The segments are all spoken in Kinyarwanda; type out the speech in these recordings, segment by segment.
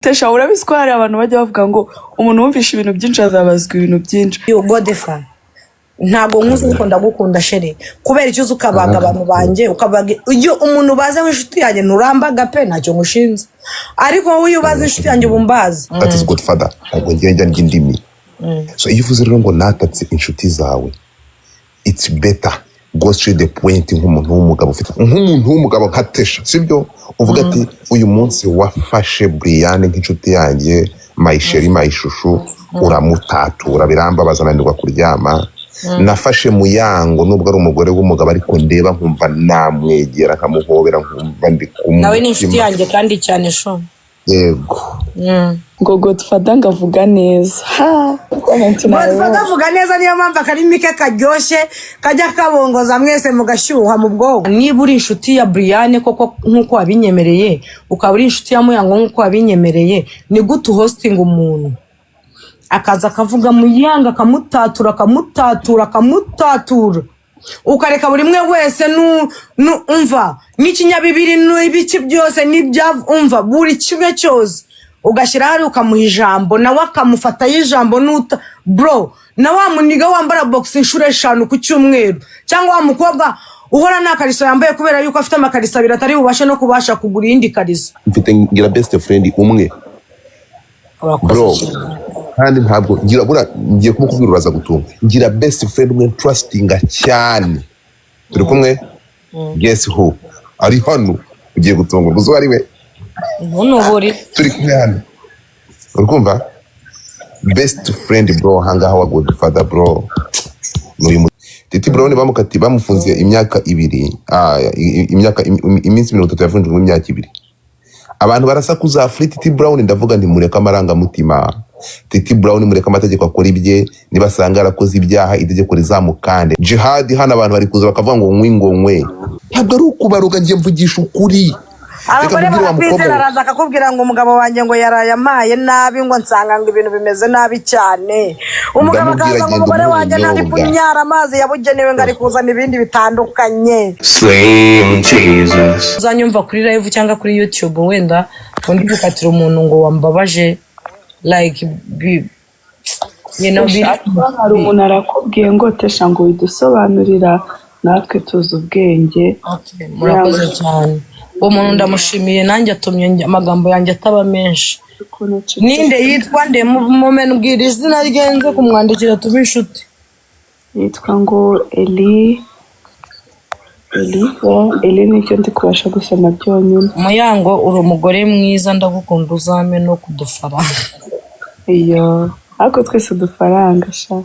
Tesha, urabizi ko hari abantu bajya bavuga ngo umuntu wumvishe ibintu byinshi azabazwa ibintu byinshi. Yo Godfather, ntabwo nkuzi ariko ndagukunda, chérie. Kubera icyo uzi ukabaga abantu banjye, ukabaga iyo umuntu ubaze nk'inshuti yanjye, nturambaga pe, ntacyo ngushinze. Ariko wowe iyo ubaze inshuti yanjye, uba umbazi. That is Godfather. Ntabwo ngiye njya ndya indimi. So iyo uvuze rero ngo natatse inshuti zawe, it's better go straight the point nk'umuntu w'umugabo ufite, nk'umuntu w'umugabo nka Tesha, sibyo? Uvuga ati uyu munsi wafashe Brian nk'inshuti yanjye, my chérie, my chouchou, uramutatura, birambabaza, ananirwa kuryama. Nafashe Muyango, nubwo ari umugore w'umugabo, ariko ndeba nkumva namwegera nkamuhobera, nkumva ndi Nawe ni inshuti kumutima. yanjye kandi cyane sho. Yego. Ngo Godfather ngo avuga neza, ha, comment nawe. Godfather avuga neza, niyo mpamvu akarimi ke karyoshye kajya kabongoza mwese mugashyuha mu bwonko. Niba uri inshuti ya Brian koko nk'uko wabinyemereye, ukaba uri inshuti ya Muyango nk'uko wabinyemereye, ni gute uhostinga umuntu akaza akavuga Muyango, akamutatura, akamutatura, akamutatura, ukareka buri umwe wese umva n'ikinyabibiri n'ibiki byose n'ibya, umva, buri kimwe cyose ugashyira hariya, ukamuha ijambo, nawe akamufataho ijambo nuta bro na wa muniga wambara box inshuro 5 ku cyumweru, cyangwa wa mukobwa uhora nta kariso yambaye kubera yuko afite amakariso abiri atari bubashe no kubasha kugura iyindi kariso? Mfite, ngira best friend umwe. Urakoze Bro. cyane. Kandi ntabwo ngira bura, ngiye kumukubwira uraza gutunga. Ngira best friend umwe trustinga cyane, turi kumwe. Guess who ari hano? Ugiye gutungurwa uzi uwo ari we. Ntunubure. Turi kumwe hano, uri kumva? Best friend, bro, ahangaha wa Godfather, bro, ni uyu Titi Brown. Bamukati, bamufunze imyaka 2, imyaka iminsi 30 yafunzwe imyaka 2. Abantu barasakuza, "Free Titi Brown." Ndavuga nti mureke amarangamutima. Titi Brown, mureke amategeko akora ibye. Nibasanga yarakoze ibyaha, itegeko rizamukande. Jihad, hano abantu bari kuza bakavuga ngo nkwi, ngo nkwe. Ntabwo ari ukubaruka, njye mvugisha ukuri. Reka Abagore nkubwire wa mukobwa barakwizera. we. Araza akakubwira ngo umugabo wanjye ngo yaraye amaye nabi, ngo nsanga ngo ibintu bimeze nabi cyane. Umugabo Ndamubwira, akaza ngo genda umugore umuhe wanjye ntari ubunyobwa. kunyara amazi yabugenewe, ngo ari kuzana ibindi bitandukanye. Slim Jesus. Uzanyumva kuri live cyangwa kuri YouTube, wenda undi gukatira umuntu ngo wambabaje, like biri Hari umuntu arakubwiye ngo Tesha, ngo widusobanurira, natwe tuzi ubwenge. Okay, murakoze cyane. Uwo muntu ndamushimiye, nanjye atumye amagambo yanjye ataba menshi. Ukuntu ucecetse. Ninde? Yitwa nde? Mumene ubwira izina rye nze kumwandikira tube inshuti. Yitwa ngo Eli, Eli, Eli, nicyo ndi kubasha gusoma byonyine. Muyango, uri umugore mwiza, ndagukunda, uzame no kudufaranga. Iyo ariko twese udufaranga sha.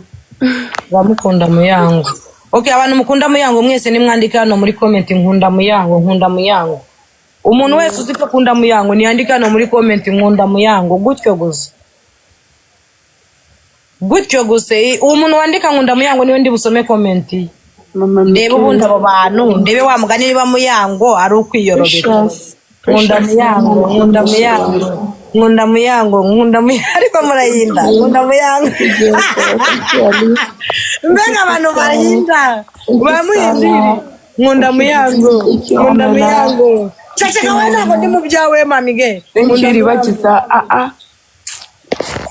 Uramukunda Muyango? Okay, abantu mukunda Muyango mwese nimwandike hano muri comment "Nkunda Muyango, nkunda Muyango." Umuntu wese uzi ko akunda Muyango niyandike hano muri comment "Nkunda Muyango", gutyo gusa, gutyo gusa. Uwo muntu wandika "Nkunda Muyango" niwe ndi busome comment ye. Mama. Ndebe ubundi abo bantu, ndebe wa mugani niba Muyango ari ukwiyorobeka. Precious. Nkunda Precious. Muyango, nkunda Muyango, nkunda Muyango, nkunda Muyango, ariko murayinda. Nkunda Muyango. Mbega abantu bahinda, bamuhindira. Nkunda Muyango, nkunda Muyango. Ceceka we, ntabwo ndi mu byawe, mamige. Thank you, Iribagiza. Ah.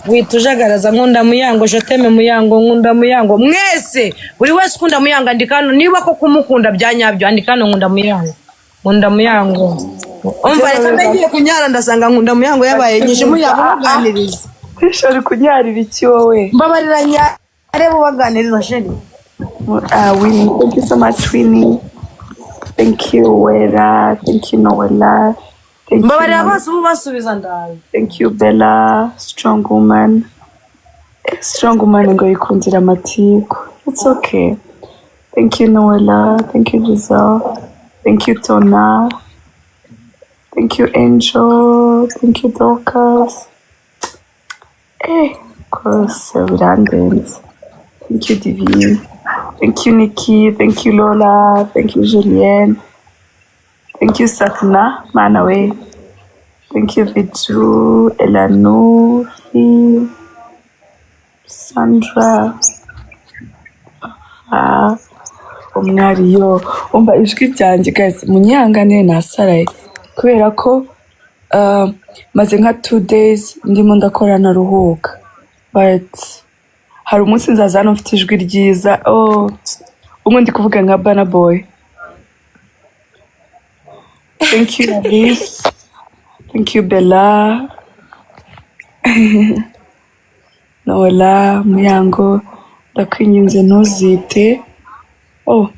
Witujagaraza. Nkunda Muyango, je t'aime Muyango, nkunda Muyango. Mwese, buri wese ukunda Muyango andika hano. Niba koko umukunda bya nyabyo, andika hano "Nkunda Muyango, nkunda Muyango." Umva, reka mbe ngiye kunyara, ndasanga "Nkunda Muyango" yabaye nyinshi. Muyango muganiriza. Tesha, uri kunyarira iki wowe? Mbabarira nyare, bubaganiriza, chérie. Winnie, thank you so much, Winnie. Thank you, Wera. Thank you, Noella. Thank you, Mbabarira bose, ubu basubiza ndawe. Thank you, Bella. Strong woman. Strong woman ngo yikundira amatiku. It's okay. Thank you, Noella. Thank you, Giselle. Thank you, Tona. Thank you, Angel. Thank you, Dorcas. Rwose birandenze. Thank you, Divine. Thank you, Nikki. Thank you, Lola. Thank you, Julienne. Thank you, Sakna. Manawe. Thank you, Vitu, Elanu, Fi, Sandra, Fafa, Umwari. Yo, umva ijwi ryanjye, guys, munyihangane, nasaraye kubera ko Maze nka 2 days ndimo ndakora naruhuka, but hari umunsi nzaza hano mfite ijwi ryiza. Oh, umwe ndi kuvuga nka Burna Boy. Thank you, Alice. Thank you, Bella, Noella, Muyango. Ndakwinginze ntuzite. Oh,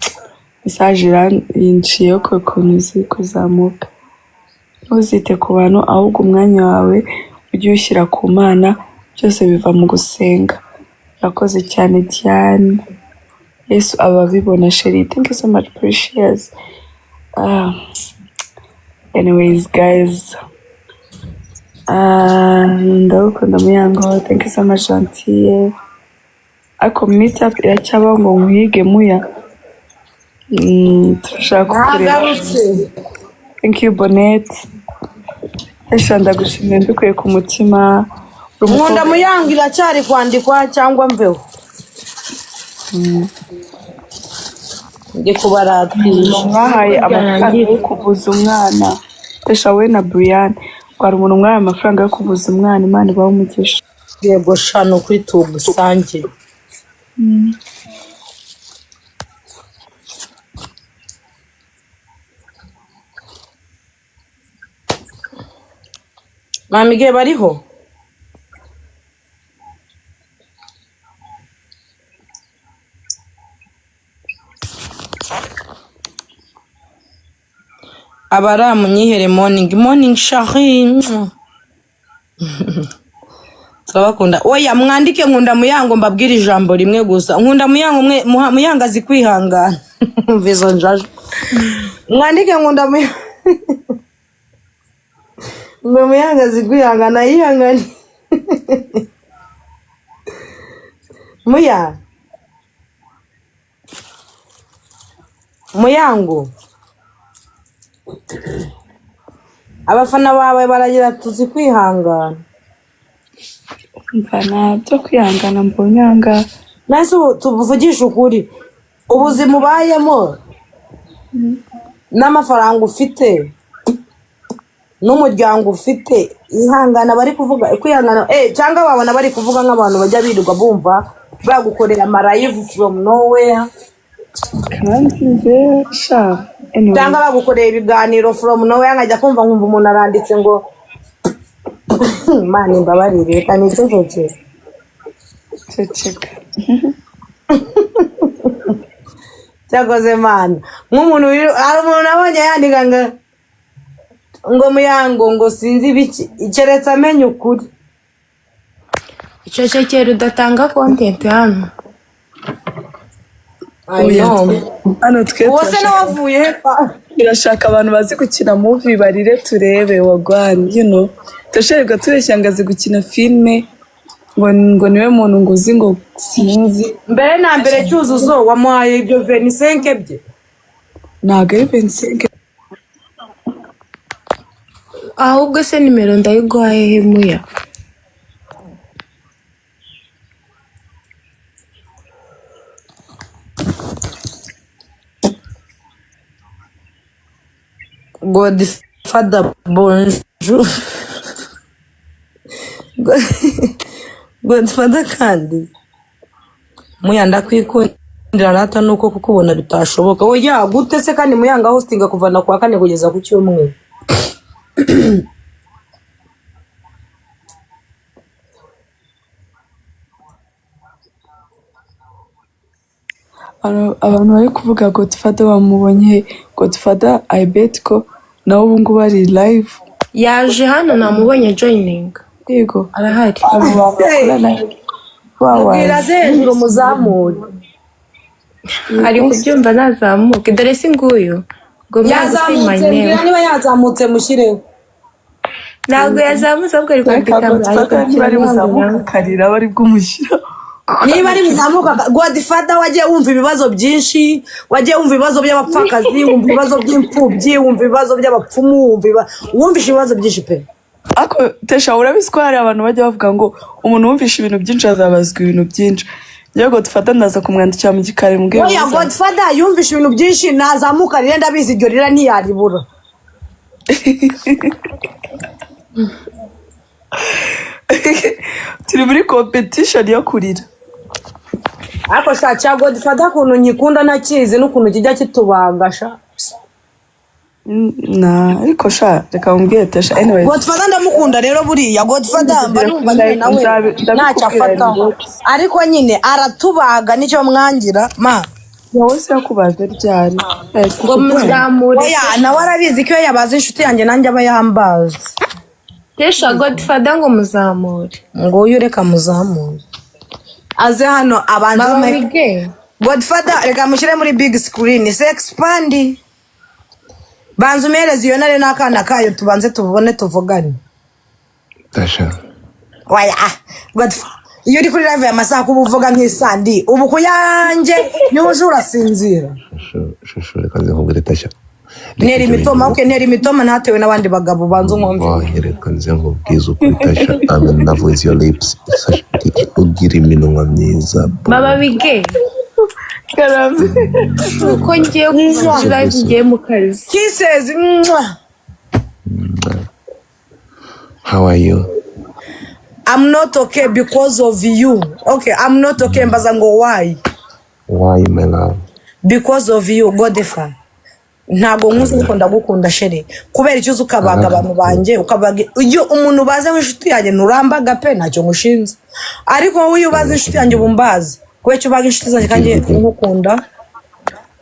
message iranciyeho ko ukuntu izi kuzamuka. Ntuzite ku bantu, ahubwo umwanya wawe ujye uwushyira ku Mana. Byose biva mu gusenga. Urakoze cyane, Diane. Yesu aba abibona. Chérie, thank you so much, Precious. Anyways, guys, ndagukunda, Muyango. Thank you so much, Gentille. Ariko meet up iracyabaho ngo nkwige, Muya? Turashaka kukureba. Nagarutse. Thank you, Bonnet. Esha, ndagushimiye mbikuye ku mutima. Uri Nkunda umukobwa. Muyango iracyari kwandikwa cyangwa mveho ndi kubaratisha? Mwahaye amafaranga yo kuvuza umwana, Tesha, we na Brian, ngo hari umuntu mwahaye amafaranga yo kuvuza umwana. Imana ibahe umugisha. Yego shano, kuri tugusange. Mamige bariho. Abara munyihere. Morning, morning, shari. Turabakunda. Oya, mwandike nkunda Muyango. Mbabwire ijambo rimwe gusa: nkunda Muyango. Mwe Muyango azi kwihangana. Umva izo njaje. Mwandike nkunda Muyango. Ngo Muyango azi kwihangana, yihangane Muya Muyango. Abafana bawe baragira tuzi kwihangana. Umva, nta byo kwihangana mbonye aha ngaha. Nase ubu tuvugishe ukuri, ubuzima ubayemo n'amafaranga ufite n'umuryango ufite, ihangana bari kuvuga kwihangana, cyangwa babona bari kuvuga nk'abantu bajya birirwa bumva bagukorera ama live from nowhere? Kandi njye sha, Cyangwa anyways. bagukorera ibiganiro from nowhere, nkajya kumva nkumva umuntu aranditse ngo "Imana imbabarire, reka nicecekere." Ceceka. Cyakoze Mana, nk'umuntu hari umuntu nabonye yandika ngo Muyango ngo sinzi ibiki, keretse amenye ukuri. Icecekere, udatanga content hano. I Oya, know. hano twe Uwo se turashaka nawe avuye he? turashaka abantu bazi gukina movie, barire turebe wagwan. Turasharirwa tureshya ngo azi gukina filime, ngo niwe muntu ngo uzi, ngo sinzi. Mbere na mbere, Cyuzuzo wamuhaye ibyo 25 bye? Ntabwo ari 25. Ahubwo se nimero ndayiguhaye he, Muya? Godfather, bonjour. Godfather, kandi Muya, ndakwikundira rata, nuko kukubona bitashoboka. Oya, gute se kandi Muyanga hostinga kuva na kuwa kane kugeza ku cyumweru? Abantu bari kuvuga Godfather bamubonye he? Godfather, I bet ko nawe ubu ngubu ari live. Yaje hano, namubonye joining. Yego. Arahari. Abo bantu bakora live Mubwira wawazi. aze hejuru muzamure. Ari kubyumva, nazamuke. Dore si nguyu ngo Muyango say my Yazamutse, mbwira name. niba yazamutse mushyireho. Ntabwo yazamutse, ahubwo ari Reka kwandika, ari Godfather niba kwandikira ari Muyango buzamuke nawe. akarira aba ari bwumushyira kuko Niba ari buzamuka. Godfather, wagiye wumva ibibazo byinshi, wagiye wumva ibibazo by'abapfakazi, wumva ibibazo by'imfubyi, wumva ibibazo by'abapfumu, wumva wumvishe ibibazo byinshi pe. Ariko Tesha, urabizi ko hari abantu bajya bavuga ngo umuntu wumvishe ibintu byinshi azabazwa ibintu byinshi. Njyewe Godfather ndaza kumwandikira mu gikari mbwira Oya, uzaza. Godfather yumvishe ibintu byinshi, nazamuka rero, ndabizi iryo rira ntiyaribura. Turi muri competition yo kurira. Ariko sha, cya Godfather, ukuntu nyikunda ntakizi n'ukuntu kijya kitubaga sha. Na ariko sha, reka nkubwire Tesha, anyways. Godfather ndamukunda rero. Buriya Godfather mba numva nyine nawe Ndabikubwira. ntacyo afataho, ariko nyine aratubaga, nicyo mwangira ma. Wowe se yakubaze ryari? Ngo muzamure. Oya, nawe arabizi ko iyo yabaze inshuti yanjye nanjye aba yambaze. Tesha, Godfather ngo muzamure. Nguyu, reka muzamure aze hano abanze. Mama. Wige. Godfather, reka mushyire muri big screen se, expand. Banza umuhereze iyo ntare n'akana kayo, tubanze tubone tuvugane. Tasha. Waya, Godfather, iyo uri kuri live ya masaha kuba uvuga nk'isandi, ubu kuyanjye niho uje urasinzira. Shusho, shusho, reka nze nkubwire, Tasha. Ntera imitoma, okay, ntera imitoma ntatewe n'abandi bagabo, banza umwumve. Wahe, reka nze nkubwize ukuri, Tasha, I'm in love with your lips. Sasha, ugira iminwa myiza, bro. Mama Wige. Karame. Uko ngiye kuva muri live, ngiye mu kazi. Kisses, mwah. How are you? I'm not okay because of you. Okay, I'm not okay. Mbaza ngo why? Why, my love? Because of you, Godfather. Ntabwo nkuzi ariko ndagukunda, chéri. Kubera icyo uzi ukabaga abantu banjye, ukabaga iyo umuntu ubaze w'inshuti yanjye, nturambaga pe, ntacyo ngushinze. Ariko wowe iyo ubaze inshuti yanjye uba umbazi. Kubera icyo ubaga inshuti zanjye kandi nkukunda?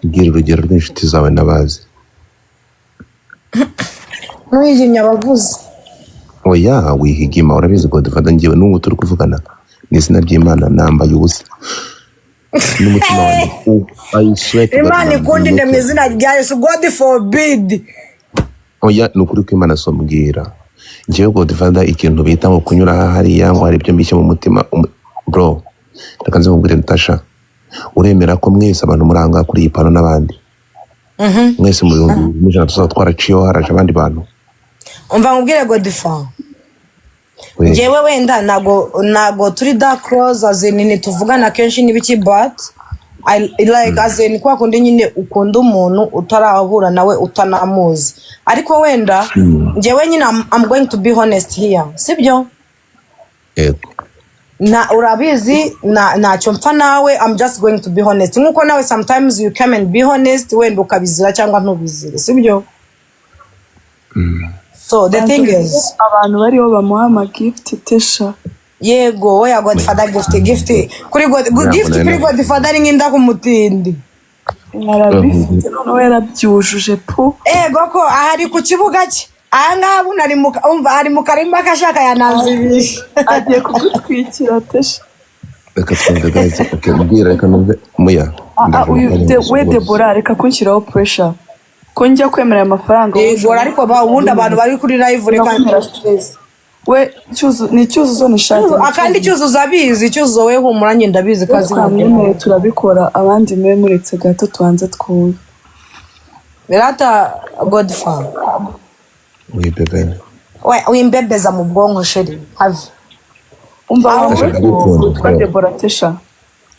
Bwira urugero rw'inshuti zawe n'abazi. Ntuyigimye abavuze. Oya, wihigima, urabizi Godfather, ngewe n'ubu turi kuvugana ni izina ry'Imana nambaye ubusa n'umutima wanjye. I swear to God, Imana nambaye ikundinde mu ubusa. izina rya Yesu, God forbid. Oya, ni ukuri kw'Imana, sombwira ngewe Godfather, ikintu bita ngo kunyura aha hariya ngo hari ibyo mbishye mu mutima, bro, reka nze nkubwire, Natasha, uremera ko mwese abantu muri aha ngaha kuri iyi pano n'abandi mwese mu 2100 tuzaba twaraciyeho, haraje abandi bantu? Umva nkubwire, Godfather. We. Njyewe wenda ntago turi that close, as in ntituvugana kenshi n'ibiki, but I like, as in kwa kundi nyine ukunda umuntu utarahura nawe, utanamuzi, ariko wenda njyewe nyine I'm going to be honest here, sibyo? Yego. Na urabizi na ntacyo mpfa nawe. I'm just going to be honest nkuko nawe sometimes you come and be honest, wenda ukabizira cyangwa ntubizire, sibyo? So the thing is, Abantu bariho bamuha amagift, Tesha. Yego, oya, Godfather, gift kuri God, gift kuri Godfather ari nk'inda ku mutindi. Yarabifite noneho, yarabyujuje pu. Ego ko aha ari ku kibuga cye, aha ngaha buno ari mu, umva, ari mu karima kashaka yananzibisha. Agiye kugutwikira, Tesha. Reka twumve, guys. Okay, mbwira, reka numve muya. Ah, ah, Ndaje uyu mu kanya we gusa. Debora, reka kunshyiraho pressure ko njya kwemera aya mafaranga. Yego, ariko ba ubundi abantu bari kuri live, reka. Ndakumera stress. We Cyuzu, ni Cyuzuzo, ni Shadi. Akandi Cyuzuzo abizi, Cyuzuzo we humura, njye ndabizi kazi. Twamwemeye turabikora, abandi mwe muretse gato tubanze twumve. Birata, Godfather. Oui, bébé. We wimbebeza mu bwonko, chéri, have. Umva wowe. Tesha, ndagukunda. Witwa Debora, Tesha.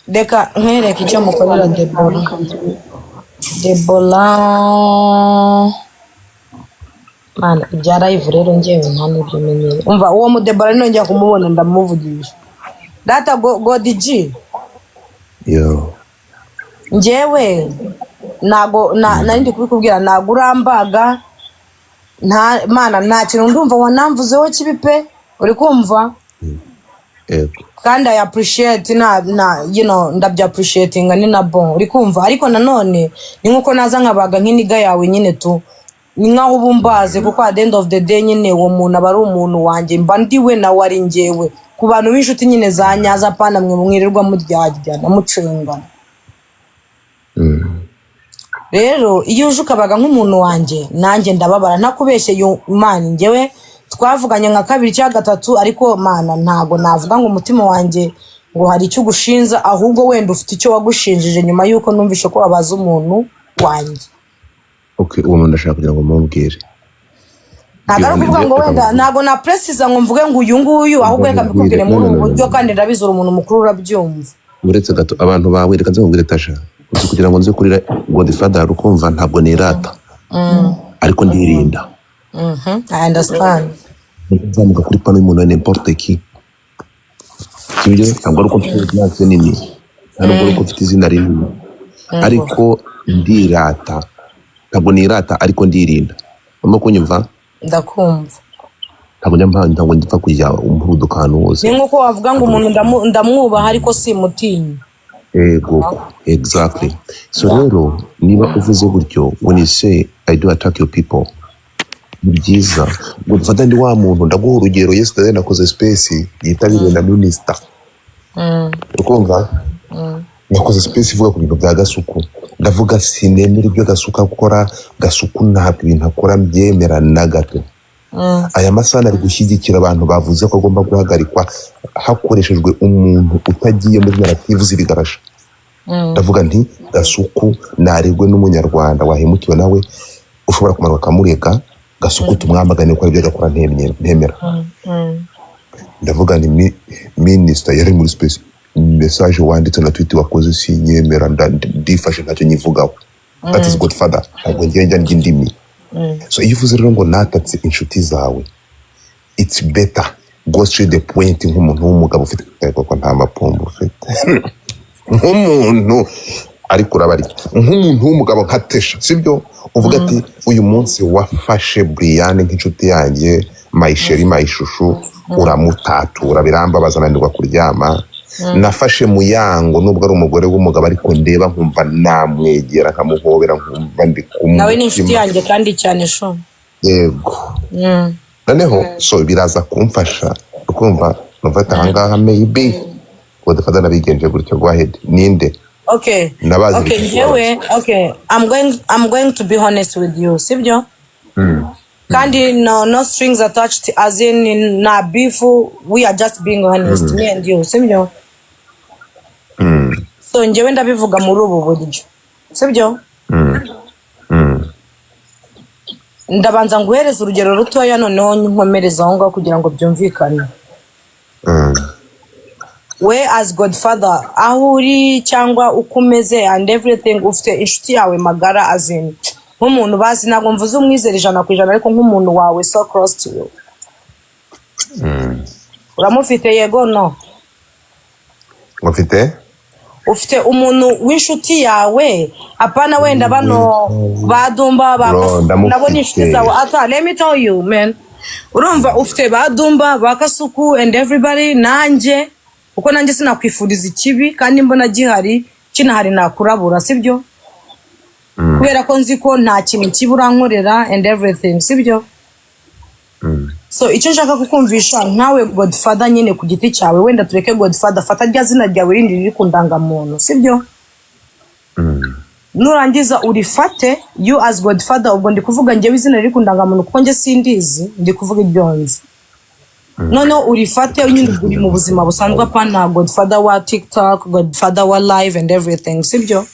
Reka nkwereke icyo mukorera Debora. Debora, mana, ibya live rero ngewe nta n'ibyo menyeye. Umva, uwo mudebora nongera kumubona ndamuvugisha. Data Godigi. Yo. Njyewe ntago nari ndi kubikubwira, ntago urambaga, nta mana, nta kintu ndumva wanamvuzeho kibi pe, uri kumva? Yego. Kandi I appreciate na ndabya appreciatinga, ni na bon, uri kumva? Ariko nanone ni nkuko naza nkabaga nk'iniga yawe nyine tu, ni nkaho uba umbaze, kuko at the end of the day nyine uwo muntu aba ari umuntu wanjye, mba ndiwe nawe ari njyewe, ku bantu b'inshuti nyine za nyaza, pana mwe mwirirwa muryaryana mucengana. Rero iyo uje ukabaga nk'umuntu wanjye, nanjye ndababara, ntakubeshye yo mana. Njyewe twavuganye nka kabiri cyangwa gatatu, ariko mana ntago navuga ngo umutima wanjye ngo hari icyo ugushinza, ahubwo wenda ufite icyo wagushinjije nyuma y'uko numvishe ko wabaza umuntu wanjye. Okay, uwo muntu ndashaka kugira ngo mumubwire. Ntabwo ari ukuvuga ngo wenda, ntabwo na precisa ngo mvuge ngo uyu nguyu, ahubwo reka mbikubwire muri ubu buryo, kandi ndabizi uri umuntu mukuru, urabyumva. Uretse gato, abantu bawe, reka nze nkubwire, Tasha, uzi kugira ngo nze kurira Godfather, ukumva ntabwo nirata, ariko ndirinda. I understand. Nzamuka kuri panneau y'umuntu wa n'importe qui, sibyo? Ntabwo ari uko mfite audience nini, ntabwo ari uko mfite izina rinini, ariko ndirata, ntabwo nirata, ariko ndirinda. Urimo kunyumva? Ndakumva. Ntabwo njya ntabwo njya kujya umuvuduka ahantu hose. Ni nk'uko wavuga ngo umuntu ndamwubaha ariko simutinya. Ego, exactly. So rero niba uvuze gutyo, when you say "I do attack your people", ni byiza ngo dufate ndi wa muntu. Ndaguha urugero: yesterday nakoze space yitabiriwe na minister, ukumva nakoze space ivuga ku bintu bya Gasuku. Ndavuga sinemera ibyo Gasuku akora. Gasuku ntabwo ibintu akora mbyemera na gato. Aya masaha ari gushyigikira abantu bavuze ko agomba guhagarikwa hakoreshejwe umuntu utagiye muri narrative z'ibigarasha. Ndavuga nti Gasuku naregwe n'umunyarwanda wahemukiwe nawe ushobora kumanuka akamurega. Gasuku tumwamagane ko aribyo agakora ntemera. Ndavuga nti minisita yari muri space, message wanditse na tweet wakoze sinyemera, ndifashe, ntacyo nyivugaho. That is Godfather. Ntabwo ngiye njya ndya indimi. So iyo uvuze rero ngo natatse inshuti zawe, it's better go straight the point nk'umuntu w'umugabo ufite, koko nta mapombo ufite nk'umuntu, ariko urabarya nk'umuntu w'umugabo nka Tesha, sibyo? Uvuga ati uyu munsi wafashe Brian nk'inshuti yanjye, my chérie, my chouchou, uramutatura, birambabaza, ananirwa kuryama. Nafashe Muyango, nubwo ari umugore w'umugabo, ariko ndeba nkumva namwegera nkamuhobera, nkumva ndi ku Nawe ni inshuti mutima. yanjye kandi cyane sho. Yego. Noneho so biraza kumfasha ukumva numva ati ahangaha maybe Godfather nabigenje gutyo. Go ahead, ninde? Okay. Ndabazi. Okay, njyewe, okay, I'm going to be honest with you, sibyo? Kandi no strings attached, as in na beef. We are just being honest, me and you, sibyo? So njyewe ndabivuga muri ubu buryo, sibyo? Ndabanza nguhereze urugero rutoya, noneho nkomereza aho ngaho kugira ngo byumvikane. We as Godfather, aho uri cyangwa uko umeze and everything, ufite inshuti yawe magara, as in nk'umuntu bazi, ntabwo mvuze umwizera 100%, ariko nk'umuntu wawe so close to you, uramufite, yego, no? Ufite? Ufite umuntu w'inshuti yawe, apana wenda bano ba Dumba, ba Bro, Kasuku, ndamufite. nabo ni inshuti zawe. Ata, let me tell you, man, urumva ufite ba Dumba, ba Kasuku and everybody, nanjye kuko nanjye sinakwifuriza ikibi kandi mbona gihari, kinahari nakurabura, sibyo? Kubera ko nzi ko nta kintu kibi urankorera and everything, sibyo? So icyo nshaka kukumvisha nkawe Godfather nyine ku giti cyawe, wenda tureke Godfather, fata rya zina ryawe rindi riri ku ndangamuntu, sibyo? Nurangiza urifate, you as Godfather. Ubwo ndi kuvuga njyewe izina riri ku ndangamuntu kuko njye sindizi, ndi kuvuga iryo nzi. Noneho urifate nyine ubwo uri mu buzima busanzwe, apana Godfather wa TikTok, Godfather wa live and everything, sibyo?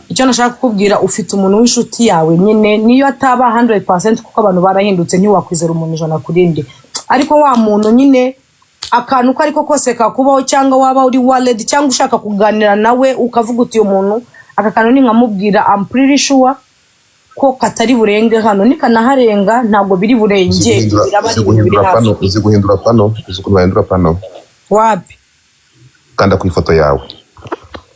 Icyo nashaka kukubwira, ufite umuntu w'inshuti yawe nyine, niyo ataba 100%, kuko abantu barahindutse, ntiwakwizera umuntu ijana ku rindi, ariko wa muntu nyine akantu ko ariko kose kakubaho, cyangwa waba uri worried, cyangwa ushaka kuganira nawe, ukavuga uti uyu muntu aka kantu ninkamubwira, I'm pretty sure ko katari burenge hano, nikanaharenga ntabwo biri Uzi burenge, guhindura, biraba uzi ari ibintu biri guhindura hafi. pano, uzi guhindura pano, uzi ukuntu bahindura pano? Wapi. Kanda ku ifoto yawe.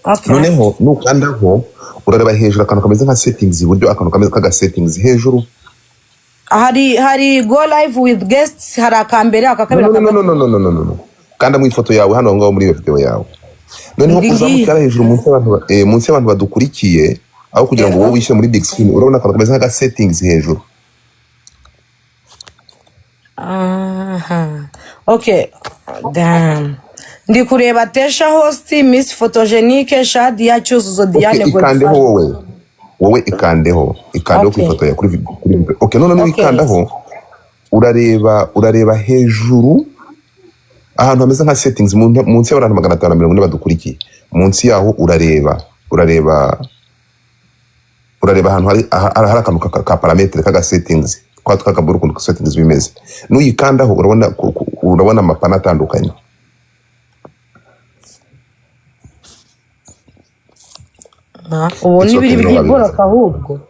Okay. Noneho nukandaho urareba hejuru akantu kameze nka settings iburyo, akantu kameze nk'aga settings hejuru. Hari go live with guests, hari akambere, aka No, kabiri, no, aka no, no, no, no, no, no, no, no. Kanda mu ifoto yawe hano, aho ngaho muri iyo video yawe. Noneho Ndi ngiyi. uzamukira hejuru munsi y'abantu munsi y'abantu badukurikiye, aho kugira ngo wowe wishyire muri big screen, urabona akantu kameze nk'aga settings hejuru. Aha. Okay. Damn. Ndi kureba Tesha host, Miss Photogenique, Shadia, Cyuzuzo Okay, Diane, ikandeho. Godfather. Wowe ikandeho, ikandeho ku Okay. ifoto yawe kuri video. Okay, none nuyikandaho urareba hejuru ahantu hameze nka settings munsi y'abantu 540 badukurikiye. Munsi yaho urareba ahantu hari akantu ka paramètre kaga settings, kwa twakabura ukuntu settings bimeze. Nuyikandaho urabona urabona amapana atandukanye. Ah, ubu It's ni okay, biri niba byiboroka ahubwo.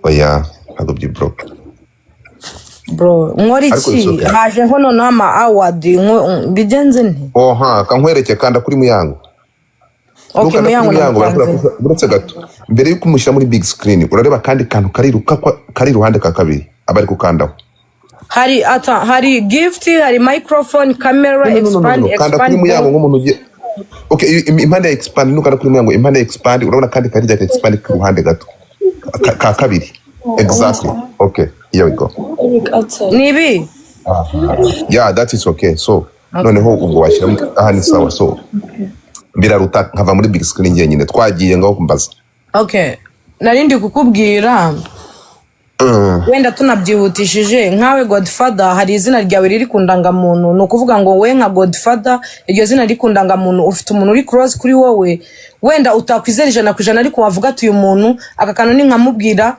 Oya, ntabwo byibroka. Bro, nkora Ariko iki? it's okay. Hajeho noneho ama award, mbigenze nte? Oha, kankwereke, kanda kuri Muyango. Okay. Nukanda kuri Muyango. Muyango barakora. Namukanze. Uretse gato, mbere yuko umushyira muri big screen, urareba akandi kantu kariruka kari iruhande ka kabiri aba ari gukandaho. Hari ata, hari gift, hari microphone, camera. No, no, no, no, Expand. no. Kanda kuri Expand. Muyango nk'umuntu ugiye, okay, impande ya expand. Nukanda kuri Muyango impande ya expand, urabona kandi kari ka expand ku ruhande gato ka kabiri, exactly. Okay, here we go. Eric, outside. Ni ibi. Yeah, that is okay. So noneho ubwo washyiramo aha, ni sawa. So biraruta nkava muri big screen njyenyine. Twagiye ngaho kumbaza. Okay, nari ndi kukubwira, wenda tunabyihutishije, nkawe Godfather, hari izina ryawe riri ku ndangamuntu. Ni ukuvuga ngo we nka Godfather, iryo zina riri ku ndangamuntu, ufite umuntu uri close kuri wowe, wenda utakwizera 100%, ariko wavuga ati: "Uyu muntu, aka kantu ninkamubwira,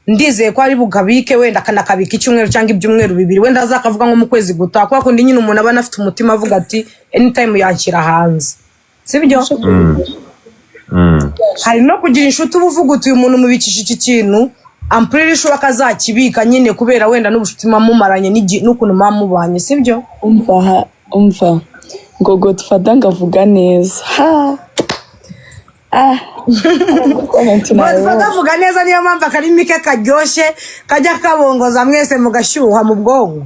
ndizeye ko ari bukabike, wenda akanakabika icyumweru cyangwa ibyumweru 2, wenda azakavuga nko mu kwezi gutaha." Kubera kundi nyine umuntu aba anafite umutima avuga ati: "Anytime yanshyira hanze," sibyo? Hari no kugira inshuti uba uvuga uti: "Uyu muntu mubikisha iki kintu, I'm pretty sure ko azakibika nyine," kubera wenda n'ubucuti muba mumaranye n'ukuntu muba mubanye, sibyo? Umva ha, umva ngo Godfather ngavuga neza ha, ah, comment. Godfather avuga neza, niyo mpamvu akarimi ke karyoshye kajya kabongoza mwese mugashyuha mu bwonko.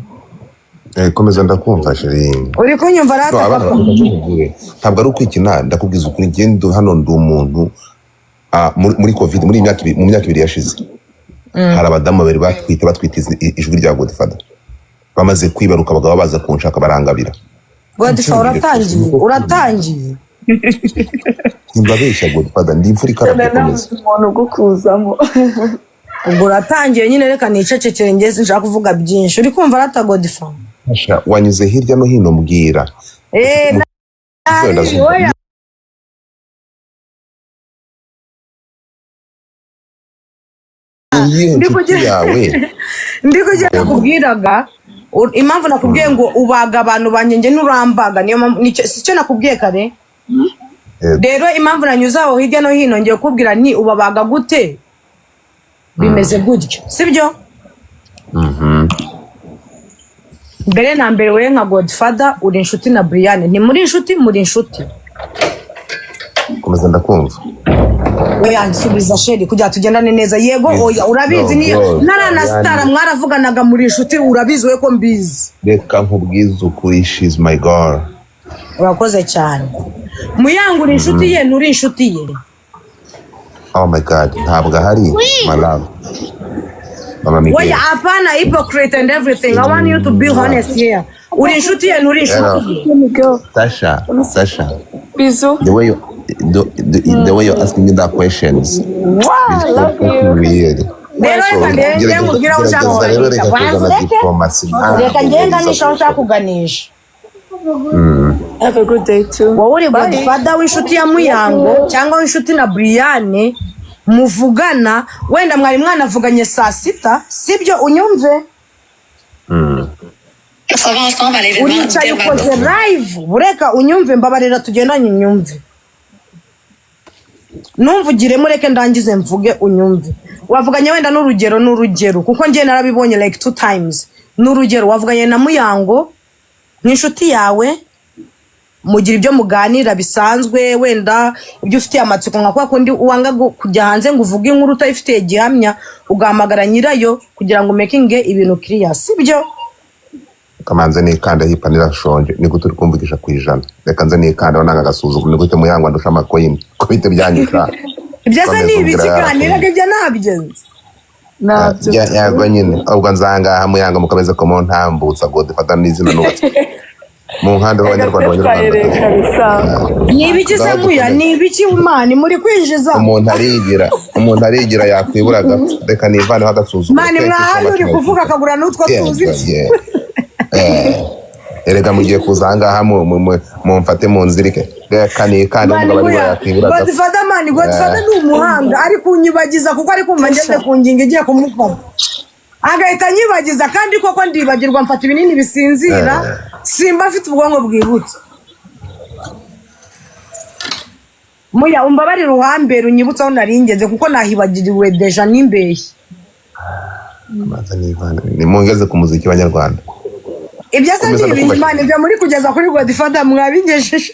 Eh, komeza, ndakumva, chérie. Uri kunyumva No, rata? abana Papa. bakubwire, ntabwo ari ukwikina, ndakubwiza ukuri. Ngendo hano, ndi umuntu muri COVID, muri iyi myaka 2, mu myaka 2 yashize, hari abadamu babiri batwite ijwi rya Godfather, bamaze kwibaruka abagabo baza kunshaka barangabira. Godfather, uratangiye, uratangiye. Simbabeshya, Godfather, ndi imfura ikarabye. Komeza. Nabuze umuntu ugukuzamo. Ubwo uratangiye nyine, reka nicecekere, njye sinshaka kuvuga byinshi. Uri kumva rata, Godfather? Sha, wanyuze hirya no hino, mbwira. Eh. Izo ndazumva. Oya. Iyihe Ndi nshuti yawe? Ndi kugira nakubwiraga, impamvu nakubwiye ngo ubaga abantu banjye, njye nturambaga, niyo mpamvu si cyo nakubwiye kare? Yego. Rero impamvu nanyuze aho hirya no hino, ngiye kukubwira ni ubabaga gute, bimeze gutyo, sibyo? Mbere na mbere, wowe nka Godfather uri inshuti na Brian, ntimuri inshuti? Muri inshuti. Komeza, ndakumva. Oya, nsubiza chérie, kugira tugendane neza. Yego, oya? Urabizi niyo No, nara na sitara mwaravuganaga, muri inshuti, urabizi we ko mbizi. Reka nkubwize ukuri, she's my girl. Urakoze cyane. Muyango, uri inshuti ye, nturi inshuti ye? Oh my God, ntabwo ahari, my love, mama Miguel. Oya, apana hypocrite and everything, I want you to be honest here. Uri inshuti ye, nturi inshuti ye? Let me go. Sasha, Sasha. Bisous. The way you're asking me that questions Mwah, is so love fucking you. weird. Rero So, reka ngende gerageza nkubwire aho ushaka gerageza rero, kuganisha. reka Banza kuzana ureke. diplomasi. Reka Ntabwo ngende biza nganisha aho ushaka kuganisha. Have a good day too. Wowe uri Bye. Godfather w'inshuti ya Muyango cyangwa w'inshuti na Briane, muvugana, wenda mwari mwanavuganye saa sita, sibyo? Unyumve. Uricaye ukoze live, bureka unyumve, mbabarira tugendanye, unyumve, numvugire, mureke ndangize mvuge unyumve. Wavuganye wenda n'urugero, n'urugero, kuko njye narabibonye like two times. N'urugero, wavuganye na Muyango nk'inshuti yawe, mugira ibyo muganira bisanzwe, wenda ibyo ufitiye amatsiko, nka kwa kundi wanga kujya hanze ngo uvuge inkuru utayifitiye gihamya, ugahamagara nyirayo kugira ngo umakinge ibintu clear, sibyo? Kamanze nikanda hipa, nirashonje. Ni gute uri kumvugisha ku 100? Reka nze nikanda nanga agasuzuguro. Ni gute Muyango andusha amacoin? Ko bite byanyisha? Ibyo se Komeza ni umbwira. ibiki kandi? Reka, ibyo ntabyo nzi. Ntabyo. Yego nyine, ubwo nzangaha Muyango mukomeze kumuntambutsa. Godfather n'izina nubatse mu nkanda z'Abanyarwanda, Abanyarwanda. Kabisa. Ni ibiki se? Ngaho Muya. dukomeze. Ni ibiki man muri kwinjiza? Umuntu arigira yakwibura agapfa. Reka nivaneho agasuzuguro. Man, Thank you so mwahari much, uri my kuvuga sister. akagura n'utwo tuzi. Yeah. Erega mugiye kuza ahangaha mumfate munzirike. Reka nikande Man, umugabo aribura muya yakwibura agapfa. Godfather, man, Godfather ni umuhanga, ari kunyibagiza kuko ari kumva ngeze ku ngingo igiye kumufata, agahita anyibagiza. Kandi koko ndibagirwa, mfata ibinini bisinzira, simba mfite ubwonko bwibutse. Muya, umbabarire, uhambere unyibutse aho nari ngeze, kuko nahibagiriwe déjà n'imbeshyi. Amaza nivana nimungeze ku muziki w'abanyarwanda. Ibyo se Komeza. ni Ndakumva. ibintu ibyo muri kugeza kuri Godfather mwabingejeje.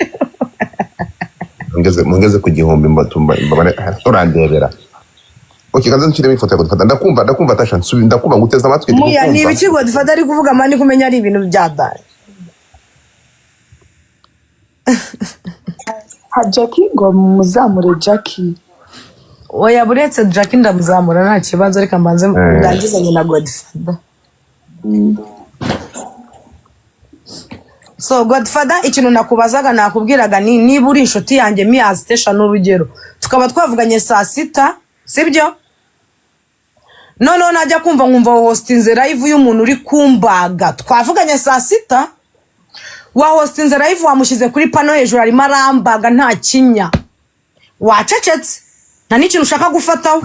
Mungeze ku 1000 mbatumba mbabare urandebera. Okay, kaza nshyiremo ifoto ya Godfather. Ndakumva, ndakumva Tasha, nsubi ndakumva, nguteze amatwi, ndi Muya, ni kukumva. ibiki Godfather ari kuvuga man, kumenya ari ibintu bya dani? Ha, Jackie, ngo muzamure Jackie. Oya, buretse Jackie, ndamuzamura nta kibazo, reka mbanze ndangizanye na Godfather. So Godfather, ikintu nakubazaga, nakubwiraga ni niba uri inshuti yanjye mi station, urugero tukaba twavuganye saa 6, sibyo? Noneho najya kumva nkumva hostinze live y'umuntu uri kumbaga. Twavuganye saa 6, wa hostinze live, wamushyize kuri pano hejuru, arimo arambaga, nta kinya, wacecetse, nta n'ikintu ushaka gufataho,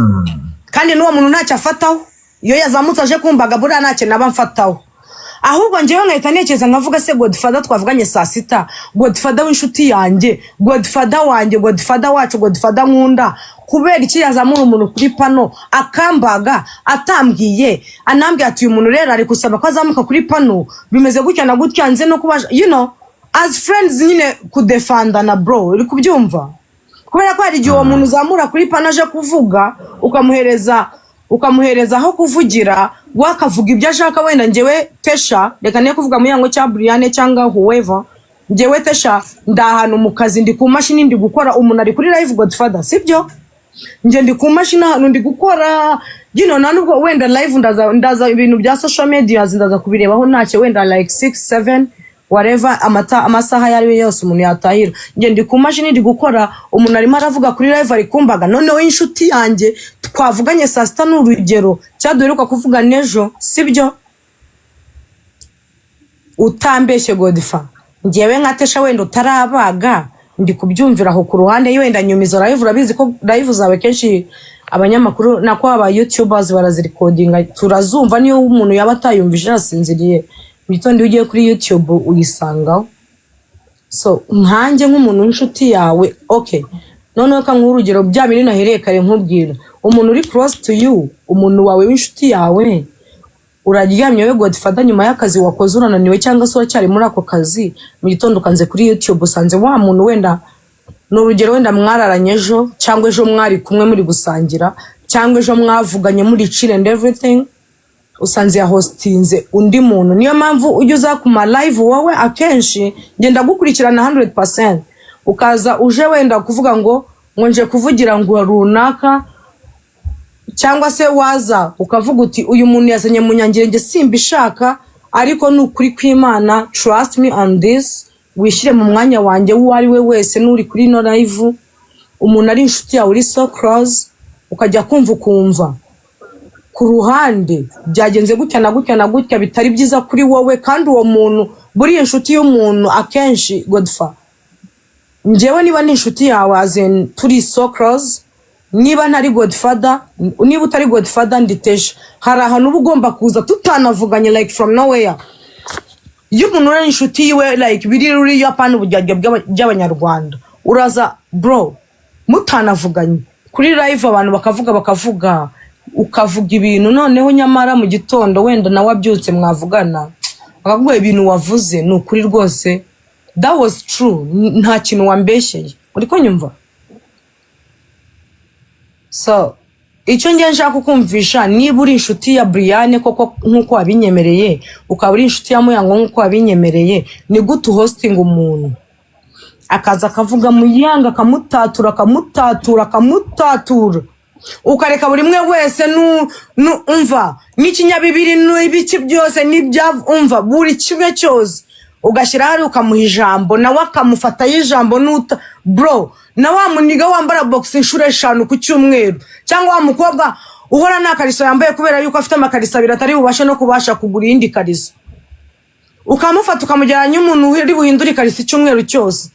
kandi n'uwo muntu ntacyo afataho. Iyo yazamutse aje kumbaga, buriya nta kintu aba mfataho. Ahubwo njyewe nkahita ntekereza nkavuga: se Godfather twavuganye saa 6, Godfather w'inshuti yanjye, Godfather wanjye, Godfather wacu, Godfather nkunda, kubera iki yazamura umuntu kuri pano akambaga atambwiye, anambwiye ati: "Uyu muntu rero ari gusaba ko azamuka kuri pano, bimeze gutya na gutya," nze no kuba as friends nyine kudefandana, bro, uri kubyumva? Kubera ko hari igihe uwo muntu uzamura kuri pano aje kuvuga, ukamuhereza aho kuvugira, we akavuga ibyo ashaka. Wenda njyewe Tesha, reka niyo kuvuga Muyango cyangwa Brianne cyangwa whoever, njyewe Tesha ndi ahantu mu kazi, ndi ku mashini ndi gukora, umuntu ari kuri live, Godfather, sibyo? Njye ndi ku mashini ahantu ndi gukora, nta nubwo wenda live ndaza ibintu bya social media ndaza kubirebaho ntacyo, wenda like 6, 7, whatever, amata amasaha ayo ari yo yose umuntu yatahira. Njye ndi ku mashini ndi gukora, umuntu arimo aravuga kuri live, ari kumbaga. Noneho inshuti yanjye twavuganye saa 6, ni urugero, cyaduheruka kuvuga n'ejo, sibyo? Utambeshye Godfa, njyewe nka Tesha wenda utarabaga, ndi kubyumvira aho ku ruhande, wenda nyuma izo live, urabizi ko live zawe kenshi abanyamakuru, nako aba youtubers, barazirecordinga, turazumva. Niyo umuntu yaba atayumvise yasinziriye, mu gitondo iyo ugiye kuri YouTube uyisangaho. So nkanjye nk'umuntu w'inshuti yawe, okay, noneho ka nguhe urugero, bya bindi nahereye kare nkubwira, umuntu uri close to you, umuntu wawe w'inshuti yawe, uraryamye we Godfather, nyuma y'akazi wakoze urananiwe cyangwa se uracyari muri ako kazi, mu gitondo ukanze kuri YouTube usanze wa muntu, wenda ni urugero, wenda mwararanye ejo, cyangwa ejo mwari kumwe muri gusangira, cyangwa ejo mwavuganye muri chill and everything, usanze yahostinze undi muntu. Niyo mpamvu ujya uza ku ma live wowe akenshi ngenda gukurikirana 100%, ukaza uje wenda kuvuga ngo nje kuvugira ngo runaka, cyangwa se waza ukavuga uti: "Uyu muntu yazanye munyangire, simbishaka." Ariko ni ukuri kw'Imana, trust me on this, wishyire mu mwanya wanjye uwo ari we wese n'uri kuri ino live, umuntu ari inshuti yawe uri so close, ukajya kumva ukumva ku ruhande byagenze gutya na gutya na gutya, bitari byiza kuri wowe. Kandi uwo muntu buriya inshuti y'umuntu akenshi, Godfa, njyewe niba ni inshuti yawe, as in turi so close, niba ntari Godfather, niba utari Godfather, nditesha, hari ahantu uba ugomba kuza tutanavuganye, like from nowhere. Iyo umuntu uri inshuti yiwe, like biri ruriya, apana uburyarya by'abanyarwanda, uraza bro mutanavuganye kuri live, abantu bakavuga, ukavuga ibintu, noneho nyamara mu gitondo wenda nawe abyutse mwavugana, akakubwira: "Ibintu wavuze ni ukuri rwose, that was true, nta kintu wambeshyeye." Uri kunyumva? So icyo ngiye nshaka kukumvisha, niba uri inshuti ya Brianne koko nk'uko wabinyemereye, ukaba uri inshuti ya Muyango nk'uko wabinyemereye, ni gute uhostinga umuntu akaza akavuga Muyanga, akamutatura, akamutatura, akamutatura, ukareka buri umwe wese umva n'ikinyabibiri n'ibiki byose n'ibya, umva buri kimwe cyose ugashyira hari, ukamuha ijambo, nawe akamufataho ijambo, nuta bro na wa muniga wambara box inshuro 5 ku cyumweru, cyangwa wa mukobwa uhora nta kariso yambaye kubera yuko afite amakariso abiri atari bubashe no kubasha kugura iyindi kariso, ukamufata ukamujyana umuntu uri buhindure ikariso icyumweru cyose.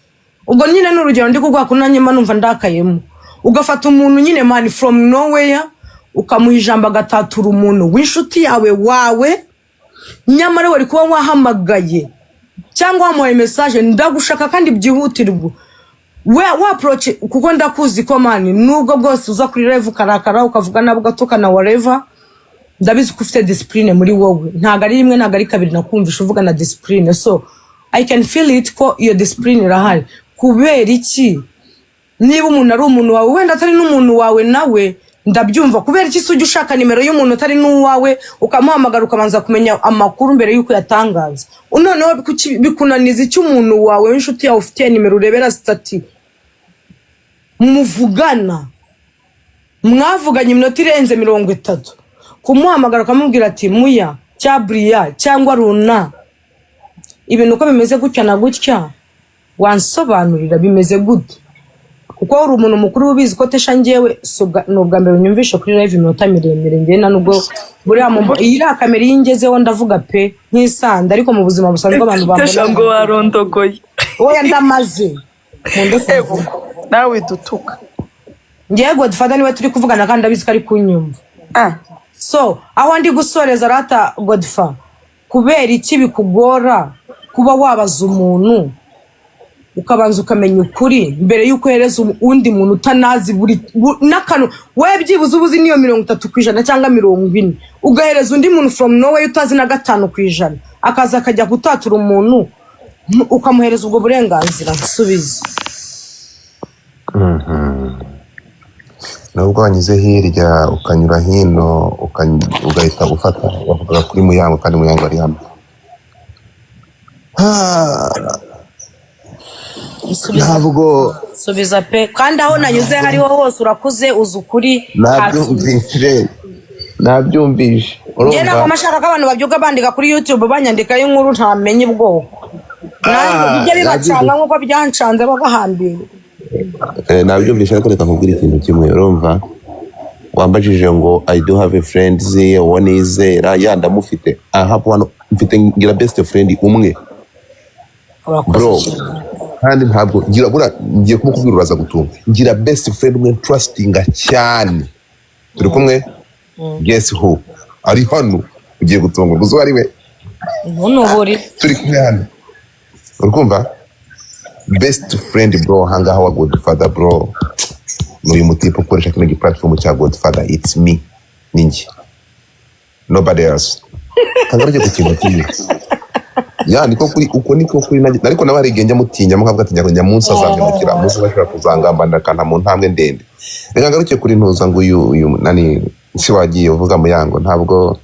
Ubwo nyine ni urugero ndi kuguha, ko nanjye mba numva ndakayemo. Ugafata umuntu nyine man from nowhere, ukamuha ijambo, agatatura umuntu w'inshuti yawe wawe, nyamara wari kuba wahamagaye cyangwa wamuhaye message: "Ndagushaka kandi byihutirwa." We wa approach, kuko ndakuzi ko man, nubwo bwose uza kuri live ukarakara, ukavuga nabi, ugatukana, whatever, Ndabizi ko ufite discipline muri wowe. Ntabwo ari rimwe, ntabwo ari kabiri nakumvisha uvuga na discipline, so I can feel it ko iyo discipline irahari. Kubera iki, niba umuntu ari umuntu wawe, wenda atari n'umuntu wawe nawe ndabyumva, kubera iki se ujya ushaka nimero y'umuntu utari n'uwawe, ukamuhamagara, ukabanza kumenya amakuru mbere y'uko uyatangaza? Noneho bikunaniza icyo umuntu wawe w'inshuti yawe ufitiye nimero, urebera status, muvugana, mwavuganye iminota irenze 30, kumuhamagara ukamubwira ati: "Muya cya buriya cyangwa runa, ibintu uko bimeze gutya na gutya, wansobanurira bimeze gute?" Kuko uri umuntu mukuru, ubizi ko Tesha njyewe ni ubwa mbere unyumvishe kuri live iminota miremire. Njyewe na nubwo buriya iyi iriya kamera iyo ingezeho ndavuga pe nk'isanda, ariko mu buzima busanzwe abantu Tesha ngo bambona warondogoye. Oya, ndamaze mundeke. Ego, nawe dutuka. Ngewe Godfather niwe turi kuvugana kandi ndabizi ko ari kunyumva. Ah. So aho ndi gusoreza, rata Godfa, kubera iki bikugora kuba wabaza umuntu, ukabanza ukamenya ukuri mbere y'uko uhereza undi muntu utanazi buri n'akantu? Wowe byibuze uba uzi n'iyo 30% cyangwa 40, ugahereza undi muntu from nowhere utazi na 5%, akaza akajya gutatura umuntu, ukamuhereza ubwo burenganzira? Nsubize. Nubwo wanyuze hirya ukanyura hino, ugahita ufata wavugaga kuri Muyango, kandi Muyango ari hano. Ah, Subiza. Ntabwo Subiza pe, kandi aho nanyuze hariho hose urakuze, uzi ukuri. Nabyumvise, nabyumvise. Njye ntabwo Urumva amashaka ko abantu babyuka bandika kuri YouTube, banyandikaho inkuru ntamenye ubwoko nanjye. Ah, bijya bibacanga nabyumvise. nk'uko byancanze bagahambira. Nabyumvise, ariko reka nkubwire ikintu kimwe. Urumva wambajije ngo I do have a friend, uwo nizera ya ndamufite. I have one, mfite, ngira best friend umwe. Urakoze bro cyane. Kandi ntabwo ngira, bura ngiye kumukubwira uraza gutunga. Ngira best friend umwe trustinga cyane, turi kumwe. Guess who ari hano? Ugiye gutungurwa uzi uwo ari we. Ntunubure. Turi kumwe hano, uri kumva? Best friend bro ahangaha wa Godfather bro ni uyu mutipe ukoresha kino giplatform cya Godfather. It's me, ni njye, nobody else. Kagaruke ku kintu kimwe ya niko kuri, uko niko kuri nanjye, ariko nawe hari igihe njya mutinya, mukavuga ati njya munsi azambimukira, munsi bashobora kuzangambanira akanta mu ntambwe ndende. Reka ngaruke kuri ntuza ngo uyu nani si wagiye uvuga Muyango. Ntabwo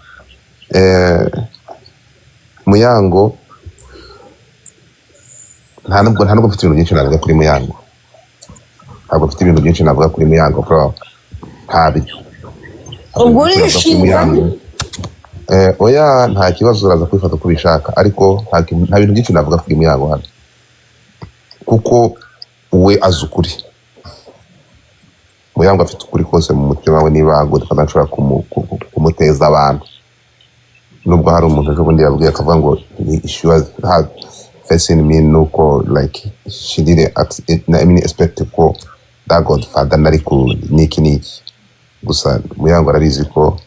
Muyango, nta nubwo mfite ibintu byinshi navuga kuri Muyango. Ntabwo mfite ibintu byinshi navuga kuri Muyango bro, ntabyo. Ubwo Ntabwo mfite ibintu navuga kuri urishinja. Muyango. Oya, nta kibazo, uraza kubifata uko ubishaka, ariko nta bintu byinshi navuga kuri Muyango hano kuko we azi ukuri. Muyango afite ukuri kose mu mutima we. Niba Godfather nshobora kumuteza abantu, nubwo hari umuntu ejo bundi yabwiye akavuga ngo she was had facing me, nuko like she didn't I mean, expect ko that Godfather nari ku niki niki. Gusa Muyango arabizi ko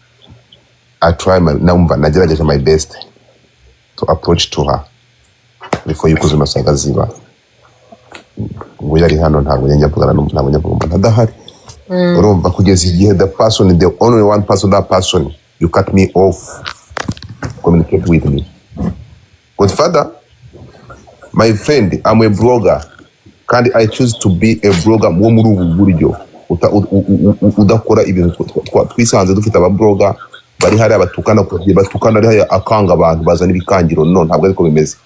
I try my, numva nagerageje my best to approach to her before yuko zino saga ziba. Ngo yari hano, ntabwo njya mvugana ntabwo njya mvuga umuntu adahari. Urumva, kugeza igihe the person, the only one person, that person you cut me off communicate with me. Godfather, my friend, I'm a blogger kandi I choose to be a blogger wo muri ubu buryo udakora ibintu twisanze dufite. Abablogger bari hariya batukana, batukana ari hariya akanga abantu bazana ibikangiro. No, ntabwo ariko bimeze.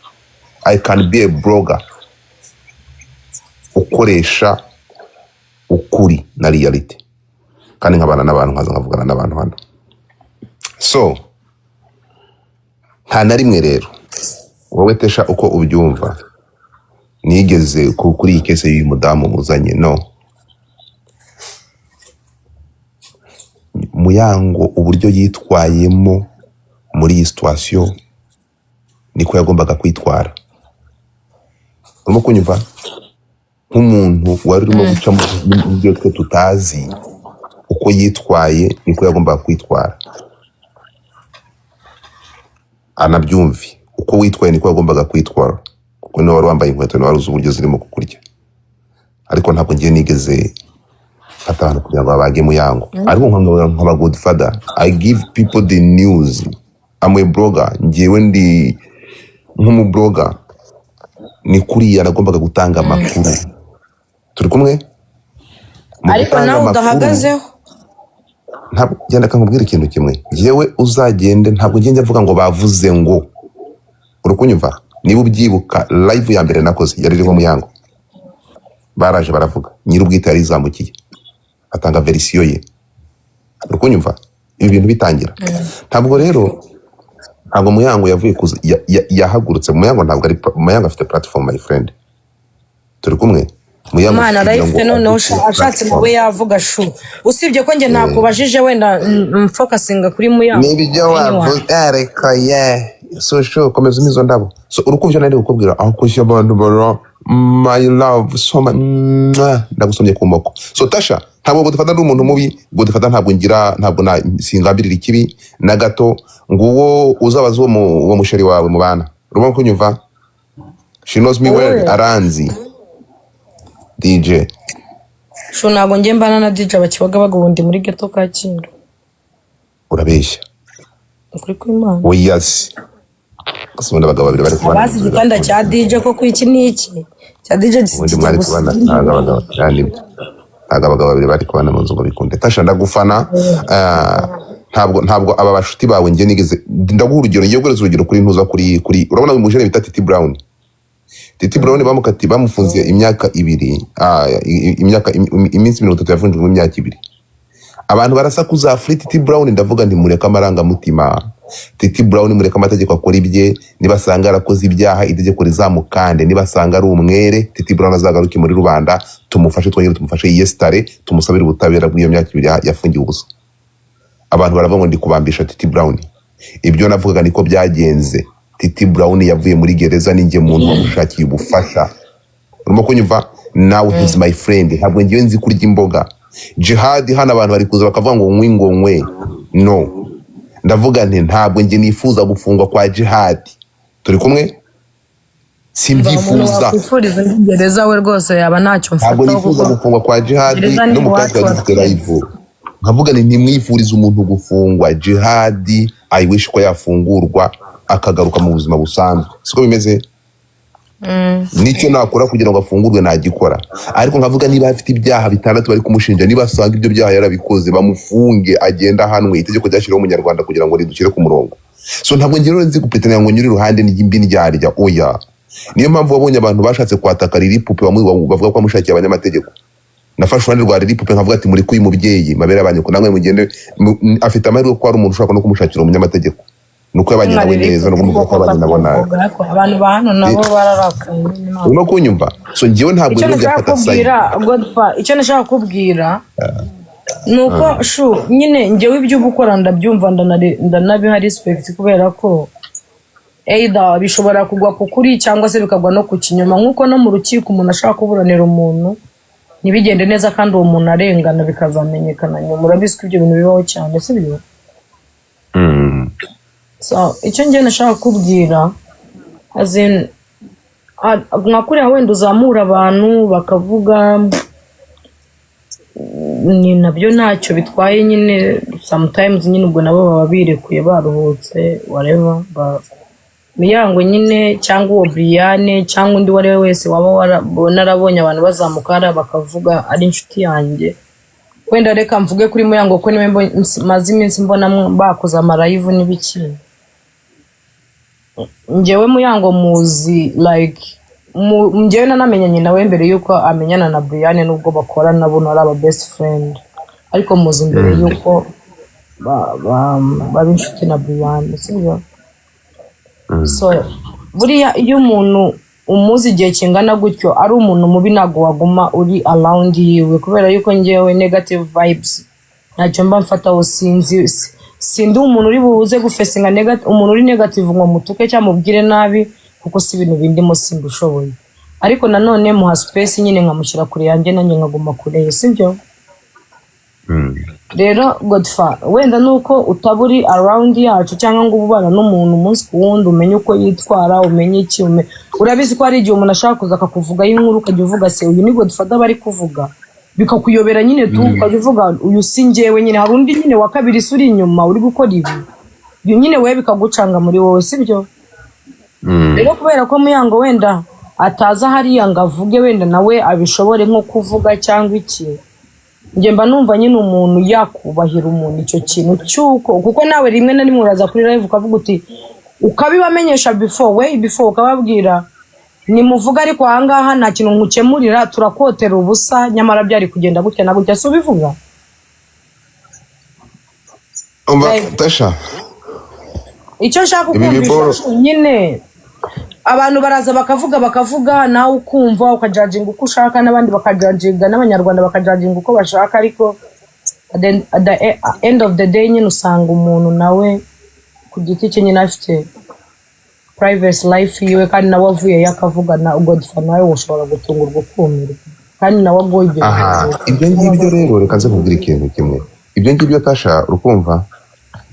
I can be a blogger ukoresha ukuri na reality kandi nkabana n'abantu, nkaza nkavugana n'abantu hano. So nta na rimwe rero wowe Tesha uko ubyumva nigeze kuri iyi case y'uyu mudamu muzanye. No Muyango, uburyo yitwayemo muri iyi situation niko yagombaga kwitwara. Urimo kunyumva? Nk'umuntu wari urimo guca mu byo twe tutazi, uko yitwaye niko yagombaga kwitwara. Anabyumve, uko witwaye niko yagombaga kwitwara, kuko niwe wari wambaye inkweto, niwe wari uzi uburyo zirimo kukurya. Ariko ntabwo ngiye nigeze Mfata abantu kugira ngo babage Muyango, ariko nkaba godfather. I give people the news. I'm a blogger. Njyewe ndi nk'umublogger, ni kuriya nagombaga gutanga amakuru. Turi kumwe mu Ariko gutanga nawe amakuru. udahagazeho. Ntabwo genda, kankubwira ikintu kimwe. Njyewe uzagende, ntabwo ngenda mvuga ngo bavuze ngo, uri kunyumva? Niba ubyibuka, live ya mbere nakoze yari iriho Muyango, baraje baravuga, nyir'ubwite yarizamukiye atanga version ye. Uri kunyumva? Ibi bintu bitangira, ntabwo rero, ntabwo Muyango yavuye kuza yahagurutse. Muyango ntabwo ari, Muyango afite platform, my friend. Turi kumwe? Muyango Imana kugira ngo arayifite noneho agure ashatse platform. Nawe yavuga shu, usibye ko njye ntakubajije, wenda mfocusinga kuri Muyango. Niba ibyo Anyway. wavuze, ariko ye so sure, komeza umizo ndabo. So urukumva icyo nari kukubwira, aho kushya abantu bara my love so mwah, ndagusomye ku moko. So Tasha, ntabwo Godfather ndi umuntu mubi. Godfather ntabwo ngira, ntabwo na singambirira ikibi na gato. Nguwo uzabaza uwo musheri wawe mubana, urimo kunyumva? She knows me well. Wowe. Aranzi DJ. Shu, ntabwo njye mbana na DJ Bakibagabaga, ubundi muri ghetto Kacyiru. Urabeshya. Ukuri kw'Imana. Oya se, gusa ubundi abagabo babiri bari kubana Abazi mu nzu igitanda birakunda. cya DJ koko, iki ni iki cya DJ? Ubundi Kijya mwari gusa. kubana, ntabwo abagabo, yani ntabwo abagabo babiri bari kubana mu nzu ngo bikunde. Tasha, ndagufana. Ntabwo aba bashuti bawe njye nigeze, ndaguha urugero, ngiye guhereza urugero kuri ntuza, kuri urabona uyu mujene bita Titi Brown. Titi Brown bamukati, bamufunze imyaka 2, imyaka iminsi 30 yafunzwe imyaka 2. Abantu barasakuza free Titi Brown. Ndavuga nti mureke amarangamutima, Titi Brown mureke amategeko akora ibye. Nibasanga yarakoze ibyaha, itegeko rizamukande. Nibasanga ari umwere, Titi Brown azagaruke muri rubanda, tumufashe, twongere tumufashe yesitare, tumusabire ubutabera bw'iyo myaka 2 yafungiwe ubusa. Abantu baravuga ngo ndi kubambisha Titi Brown. Ibyo navugaga niko byagenze. Titi Brown yavuye muri gereza, ninjye muntu wamushakiye ubufasha. Urimo kunyumva? Now he's my friend. Ntabwo ngiye nzi kurya imboga Jihad. Hano abantu bari kuza bakavuga ngo nkwi, ngo nkwe. No, ndavuga nti ntabwo njye nifuza gufungwa kwa Jihad. Turi kumwe? Umuntu Simbyifuza. wakwifuriza indi gereza we rwose yaba ntacyo Ntabwo mfataho nifuza kuko gufungwa kwa Jihad. gereza ni No mu kazi iwacu twari dufite twese. live, nkavuga nti ntimwifurize umuntu gufungwa. Jihad, I wish ko yafungurwa akagaruka mu buzima busanzwe, siko bimeze? Nicyo nakora kugira ngo afungurwe nagikora, ariko nkavuga niba afite ibyaha bitandatu bari kumushinja, niba asanga ibyo byaha yarabikoze, bamufunge, agenda ahanwe. Itegeko ryashyiriweho umunyarwanda kugira ngo ridushyire ku murongo. So ntabwo njye rero nzi gupretendera ngo nyure iruhande n'imbi ndyarya, oya. Niyo mpamvu wabonye abantu bashatse kwataka Lili Pupe, bamwe bavuga ko bamushakiye abanyamategeko. Nafashe uruhande rwa Lili Pupe, nkavuga ati muri kuyu mubyeyi mabere abanyu, namwe mugende afite amahirwe ko hari umuntu ushobora no kumushakira umunyamategeko, nuko yabanye nawe neza no kumuvuga ko yabanye nabo nabi. Abantu ba hano nabo bararakaye nyine ntabwo. Urimo kunyumva? So njyewe ntabwo Icyo rero nashaka byafata side. kubwira Godfa, icyo nashaka kubwira ni uko shu nyine njyewe ibyo uba ukora ndabyumva, ndanabiha respect, kubera ko either bishobora kugwa ku kuri cyangwa se bikagwa no ku kinyoma, nk'uko no mu rukiko umuntu ashaka kuburanira umuntu ntibigende neza kandi uwo muntu arengana, bikazamenyekana nyuma. Urabizi ko ibyo bintu bibaho cyane, si byo? Mm. So icyo njye nashaka kubwira, as in, nka kuriya wenda uzamura abantu bakavuga, ni nabyo ntacyo bitwaye nyine. Sometimes nyine ubwo nabo baba birekuye, baruhutse, whatever. Muyango nyine cyangwa uwo Briane cyangwa undi uwo ari we wese waba narabonye abantu bazamuka hariya bakavuga ari inshuti yanjye, wenda reka mvuge kuri Muyango ko niwe maze iminsi mbona bakoze amalive n'ibiki. Njyewe Muyango muzi like njyewe nanamenyanye nawe mbere yuko amenyana na Brian, nubwo bakorana buno ari aba best friend, ariko muzi mbere yuko baba inshuti na Brian, sibyo? So buriya iyo umuntu umuzi igihe kingana gutyo ari umuntu mubi, ntabwo waguma uri around yiwe, kubera yuko njyewe negative vibes ntacyo mba mfataho. Sinzi, sindi umuntu uri buze gufacinga umuntu uri negative ngo mutuke cyangwa mubwire nabi, kuko si ibintu bindimo, simbishoboye. Ariko nanone muha space nyine, nkamushyira kure yanjye, nanjye nkaguma kure ye, sibyo? Rero Godfa, wenda nuko utaba uri around yacu cyangwa ngo ube ubana n'umuntu umunsi ku wundi, umenye uko yitwara, umenye iki, urabizi ko hari igihe umuntu ashaka kuza akakuvugaho inkuru, ukajya uvuga se uyu ni Godfather bari kuvuga? Bikakuyobera nyine tu, ukajya uvuga: "Uyu si njyewe nyine, hari undi nyine wa kabiri se uri inyuma uri gukora ibi." Ibyo nyine wowe bikagucanga muri wowe, sibyo? Rero kubera ko Muyango wenda ataza hariya ngo avuge, wenda nawe abishobore nko kuvuga cyangwa iki, njye mba numva nyine umuntu yakubahira umuntu icyo kintu cy'uko, kuko nawe rimwe na rimwe uraza kuri live ukavuga uti, ukabibamenyesha before, way before, ukababwira: "Nimuvuga, ariko ahangaha nta kintu nkukemurira, turakotera ubusa, nyamara byari kugenda gutya na gutya." Si ubivuga? Umva. Like, Tasha. Icyo nshaka Ibi kukumvisha, nyine abantu baraza bakavuga, bakavuga, nawe ukumva, ukajudginga uko ushaka, n'abandi bakajudginga, n'Abanyarwanda bakajudginga uko bashaka, ariko at the end of the day nyine usanga umuntu nawe ku giti cye nyine afite privacy life yiwe, kandi nawe avuyeyo akavuga na Godfa, nawe ushobora gutungurwa ukumirwa, kandi nawe agoye ibyo Aha. bintu. Ibyo ngibyo rero, reka nze kubwira ikintu kimwe. Ibyo ngibyo, Tasha, urukumva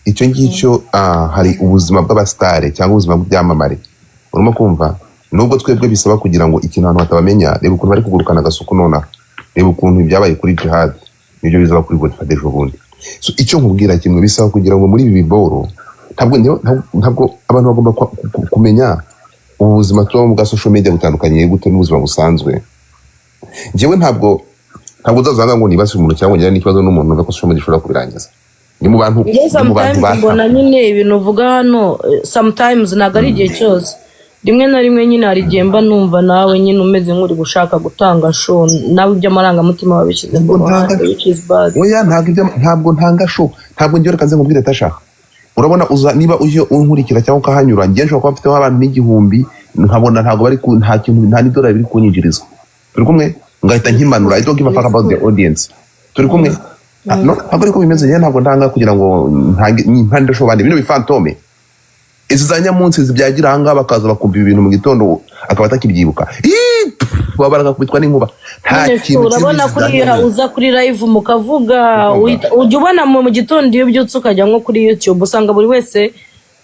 icyo ngicyo, hari ubuzima bw'abasitari cyangwa ubuzima bw'ibyamamare, urimo kumva? Nubwo twebwe bisaba kugira ngo ikintu abantu batabamenya. Reba ukuntu bari kugurukana agasuku nonaha, reba ukuntu ibyabaye kuri Jihad nibyo bizaba kuri Godfather ejo bundi. So icyo nkubwira kimwe, bisaba kugira ngo muri ibi biboro, ntabwo abantu bagomba kumenya ubu buzima tubamo bwa social media butandukanye gute n'ubuzima busanzwe. Njyewe ntabwo uzazanga ngo nibase umuntu cyangwa ngire n'ikibazo n'umuntu, numve ko social media ishobora kubirangiza. Ni mu bantu Njye ni mu bantu sometimes mbona nyine ibintu uvuga hano, sometimes, ntabwo ari igihe cyose, rimwe na rimwe nyine hari igihe mba numva nawe nyine umeze nk'uri gushaka gutanga show, nawe iby'amarangamutima wabishyize ku Ntabwo ruhande, ntanga which is bad. Oya, ntabwo ibyo, ntabwo ntanga show, ntabwo njyewe. Reka nze nkubwire, Tasha, urabona uza niba uje unkurikira cyangwa ukahanyura, njye nshobora kuba mfiteho abantu n'igihumbi, nkabona ntabwo bari ku, nta kintu, nta n'idolari biri kunyinjiriza, turi kumwe, ngahita nkimanura. I don't give a fuck about the audience, turi kumwe? No, ntabwo ariko bimeze. Njyewe ntabwo ntanga kugira ngo ntange mpande show bandi, bino bifantome, izi za nyamunsi zibyagira ahangaha, bakaza bakumva ibi bintu mu gitondo akaba atakibyibuka. Ii, pff, baba barakubitwa n'inkuba. Nta Nyine kintu kiri urabona muri izi za kuriya nyamunsi. Uza kuri live mukavuga, Urumva? Ujya ubona mu gitondo iyo ubyutse ukajya nko kuri YouTube, usanga buri wese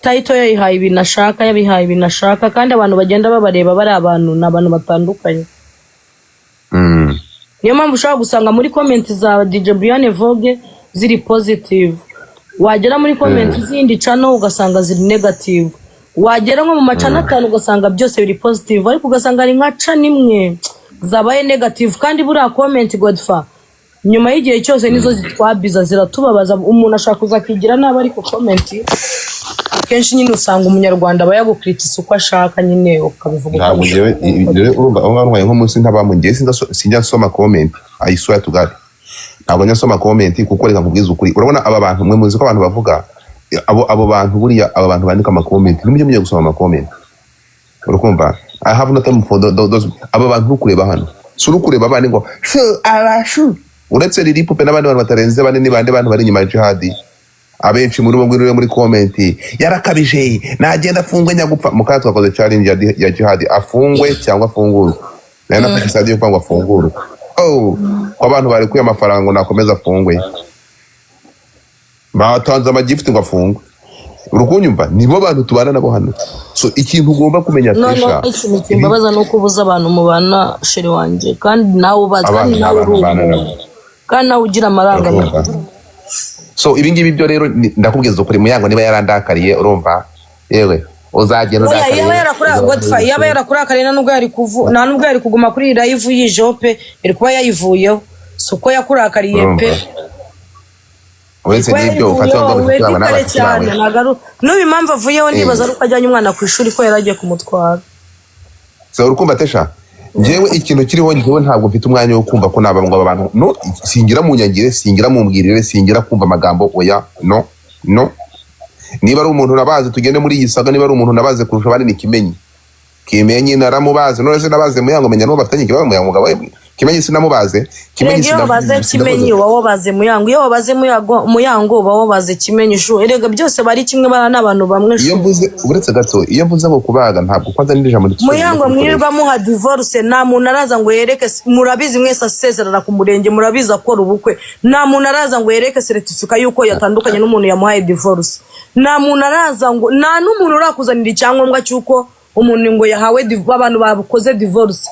title yayihaye ibintu ashaka, yabihaye ibintu ashaka, kandi abantu bagenda babareba bari abantu, ni abantu batandukanye. Niyo mpamvu ushobora gusanga muri comment za DJ Brian Vogue ziri positive, wagera muri comment z'indi channel ugasanga ziri negative, wagera nko mu macana 5 ugasanga byose biri positive, ariko ugasanga ari nka channel imwe zabaye negative. Kandi buriya comment, Godfa, nyuma y'igihe cyose nizo zitwabiza, ziratubabaza. Umuntu ashaka kuza akigira nabi, ariko comment akenshi nyine usanga Umunyarwanda aba yagukritisa uko ashaka nyine, ukabivuga uko Ntabwo njyewe abishaka. Rero urumva aho ngaho nko munsi ntabamo, njyewe sinjya nsoma comment. I swear to God, ntabwo njya nsoma comment, kuko reka nkubwize ukuri, urabona aba bantu, mwe muzi ko abantu bavuga, abo bantu, buriya aba bantu bandika amacomment, ntimujye mujya gusoma amacomment, urukumva? I have no time for those. Aba bantu uri kureba hano, si uri kureba abandi ngo shu abashu, uretse Lili Pupe n'abandi bantu batarenze bane, ni bande bantu bari inyuma ya Jihadi? Abenshi muri bo ngwino muri comment: "Yarakabije, nagenda afungwe nyagupfa." Mukanya twakoze challenge ya Jihadi, afungwe cyangwa afungurwe. Nayo nafashe side yo kuvuga ngo afungurwe. Oh, ko abantu barekuye amafaranga ngo nakomeze afungwe, batanze amagift ngo afungwe, urukunyumva? Nibo bantu tubana nabo hano. So ikintu ugomba kumenya, Noneho Tesha, ikintu kimbabaza ni uko ubuza abantu mubana, chéri wanjye, kandi nawe ubazi, kandi Abantu nawe abantu uri bana umuntu, nabo, kandi nawe ugira amarangamutima. Urumva? So ibi ngibi byo rero ndakubwiza ukuri, Muyango niba yarandakariye, urumva, yewe uzagenda Oya, undakariye yaba yarakura Godfa, yaba yarakurakariye, nta nubwo yari kuguma kuri iyi live yijeho pe, yari kuba yayivuyeho. Si uko yakurakariye Urumva? pe. Uretse Kuba n'ibyo, ufate yayivuyeho ngo already abashuti bawe kare n'abashuti cyane. bawe. Ntabwo ari n'ubu impamvu avuyeho, nibaza ari uko ajyanye umwana ku ishuri, ko yari agiye kumutwara. So urukumva, Tesha, njyewe ikintu kiriho, njyewe ntabwo mfite umwanya wo kumva ko naba ngo aba bantu, no singira mu nyangire, singira mu mbwirire, singira kumva amagambo. Oya, no, no. Niba ari umuntu nabazi, tugende muri iyi saga, niba ari umuntu nabaze kurusha abandi ni Kimenyi. Kimenyi naramubaze. None se nabaze Muyango, menya n'uwo bafitanye ikibazo? Muyango umugabo we Kimenyi sinamubaze. Kimenyi Erega iyo wabaze Kimenyi uba wabaze Muyango, iyo wabaze Muyango uba wabaze Kimenyi shu. Erega byose bari kimwe, bara n'abantu bamwe Iyo shu. mvuze, uretse gato, iyo mvuze ngo kubaga, ntabwo kwanza n'iri jambo ntituzongere Muyango kurikoresha. mwirirwa muha divorce, nta muntu araza ngo yereke. Murabizi mwese asezerana ku murenge, murabizi akora ubukwe, nta muntu araza ngo yereke certificat y'uko yatandukanye n'umuntu yamuhaye divorce. Nta muntu araza ngo, nta n'umuntu urakuzanira icyangombwa cy'uko umuntu ngo yahawe abantu bakoze divorce.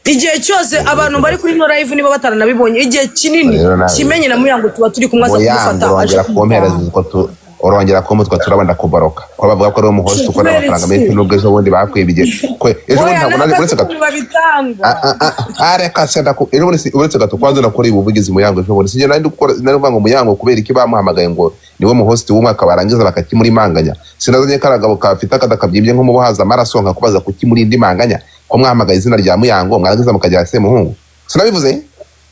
Igihe cyose abantu bari kuri ino live, niba bataranabibonye, igihe kinini Rero nawe Kimenyi na Muyango tuba turi kumwe, aza Muyango kumufata aje urongera kumpereza kumutaha. uko tu urongera kumutwa turabona kuboroka ko bavuga ko ari umuhost ukora Kubera amafaranga iki? menshi, nubwo ejo bundi bakwibye kwe ejo bundi Oya, ntabwo ntabwo naje uretse gato. ukuntu babitanga. Ah, ah, ah, ah, reka se ejo bundi uretse gato kwanza nakora ubuvugizi Muyango ejo bundi sinjye nari ndi gukora, nari kuvuga ngo Muyango kubera iki bamuhamagaye ngo niwe muhost w'umwaka, barangiza bakakimurimanganya. Sinazanye karagabo kafite akada kabyimbye nk'umubuhaza amaraso nkakubaza kuki muri indi manganya ko mwahamagaye izina rya Muyango, mwarangiza mukagira Semuhungu? Sinabivuze?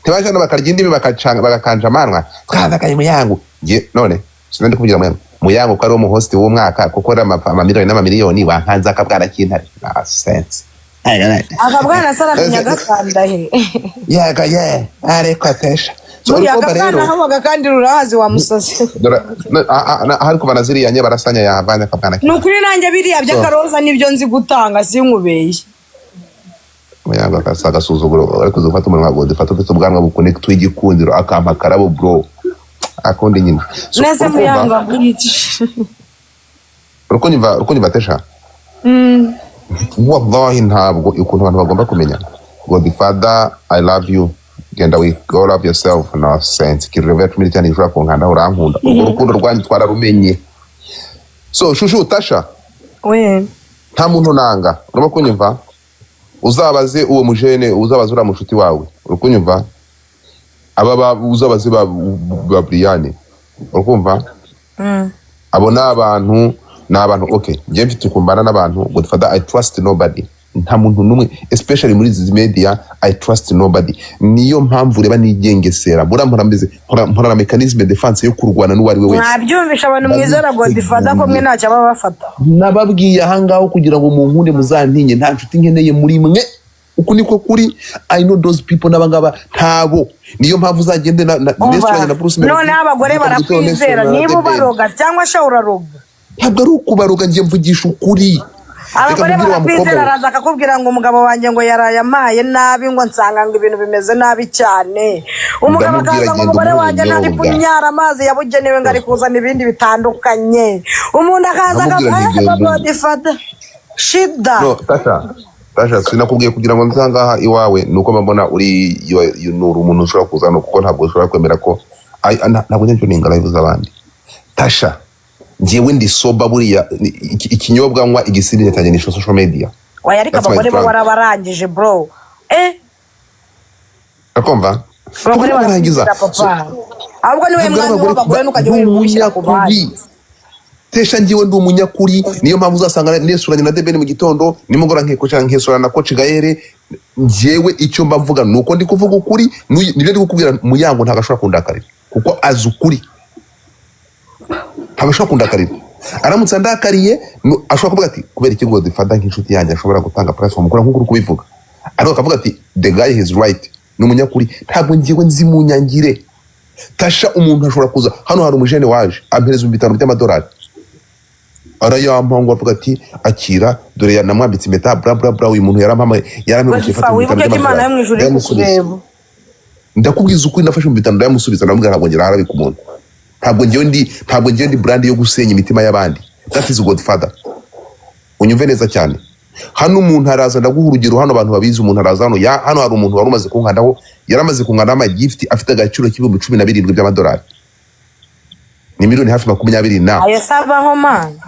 Ntibaje hano bakarya indimi, bakacanga, bagakanja amanwa, twazakaye Muyango. Nge none sinari ndi kuvugira Muyango, Muyango ko ari umuhost w'umwaka kuko ari amamiliyoni n'amamiliyoni wankanze akabwana k'intare, nonsense. Akabwana se aramenya agakanda he? Yego ye, ariko atesha. So Buriya uri kumva akabwana rero habaga kandi rurahazi wa musazi. Dore ahari kuva na ziriya nye barasanya yahavanye akabwana. Ni ukuri nanjye biriya by'akaroza nibyo nzi gutanga, sinkubeye. Muyango akasa agasuzuguro, ariko uzi gufata umuntu nka Godfather ufite ubwanwa bukonekitwa igikundiro, akampa akarabo bro, akundi nyine. So Nese uri kumva Muyango avuga iki? Uri kunyumva Tesha? Wallahi ntabwo ukuntu abantu bagomba kumenya Godfather, I love you, genda we go love yourself, nonsense. Kiriro ya 19 ishobora kunkanda, urankunda, urwo rukundo rwanyu twararumenye. So shushu Tasha, We. nta muntu nanga, urimo kunyumva? Uzabaze uwo mujene, uzabaze uriya mushuti wawe, uri kunyumva? Aba uzabaze ba Brian, uri kumva? Abo ni abantu, ni abantu. Okay, njye mfite ukumbana n'abantu. Godfather, I trust nobody, nta muntu n'umwe, especially muri izi media, I trust nobody. Niyo mpamvu ureba nigengesera, buriya mpora meze mpora na mécanisme defense yo kurwana n'uwo ari we wese. Mwabyumvisha abantu mwizera Godfather ko mwe ntacyo baba bafata. Nababwiye ahangaho kugira ngo munkunde muzantinye, nta nshuti nkeneye muri mwe, uku niko kuri. I know those people n'abangaba ntabo, niyo mpamvu uzagende na Umva, restaurant na Bruce Melody, noneho abagore ukavuga uti, barakwizera "None niba na The Ben." ubaroga cyangwa se uraroga? Ntabwo ari ukubaroga, njye mvugisha ukuri. Reka Abagore nkubwire wa mukobwa barakwizera. we. Araza akakubwira ngo umugabo wanjye ngo yaraye amaye nabi, ngo nsanga ngo ibintu bimeze nabi cyane. Umugabo Ndamubwira akaza ngo genda umugore umuhe wanjye ntari ubunyobwa. kunyara amazi yabugenewe, ngo ari kuzana ibindi bitandukanye. Umuntu akaza Ndamubwira nti genda akavuga shida. No Tasha, Tasha, sinakubwiye kugira ngo nze ahangaha iwawe nuko mba mbona uri uri umuntu ushobora kuza hano, kuko ntabwo ushobora kwemera ko ntabwo njya njoininga live z'abandi. Tasha, njyewe ndi sober, buriya ikinyobwa nywa igisindisha cyanjye ni social media. Oya, ariko That's my abagore bo drug. warabarangije bro, eh. Urakumva? Abagore Kuko barangiza. barakwizera papa, ahubwo niwe Ntabwo ari mwami abagore w'abagore, ntukajya ndi wirirwa ubishyira ku bandi. umunyakuri Tesha, ngiwe ndi umunyakuri, niyo mpamvu uzasanga nesuranye na Debeni mu gitondo, nimugoroba nkekosha nkesurana na Coach Gaere. Njyewe icyo mba mvuga ni uko ndi kuvuga ukuri, nibyo ndi kukubwira. Muyango ntabwo ashobora kundakarira kuko azi ukuri, ntabwo ashobora kundakarira. Aramutse andakariye ashobora kuvuga ati kubera iki Godfather nk'inshuti yanjye ashobora gutanga platform kora nk'uko uri kubivuga, ariko akavuga ati the guy is right, ni umunyakuri. Ntabwo ngiwe nzi mu nyangire Tasha. Umuntu ashobora kuza hano, hari umujene waje ampereza 5000 by'amadolari, arayampa ngo avuga ati akira dore namwambitse impeta, bla bla bla. Uyu muntu yarampamaye, yarampemukiye. Godfa, Mfata wibuke 5000 ko Imana yo mu ijuru iri ndayamusubiza. kukureba. Ndakubwiza ukuri, nafashe 5000 ndayamusubiza, ndamubwira ntabwo ngera harabika umuntu, ntabwo ngewe ndi brand yo gusenya imitima y'abandi. That is Godfather, unyumve neza cyane. Hano umuntu araza, ndaguha urugero hano abantu babizi, umuntu araza hano ya hano hari umuntu wari umaze kunkandaho, yaramaze kunkandaho amagift afite agaciro k'17,000 by'amadolari, ni miliyoni hafi 20 na Ayo sabaho man.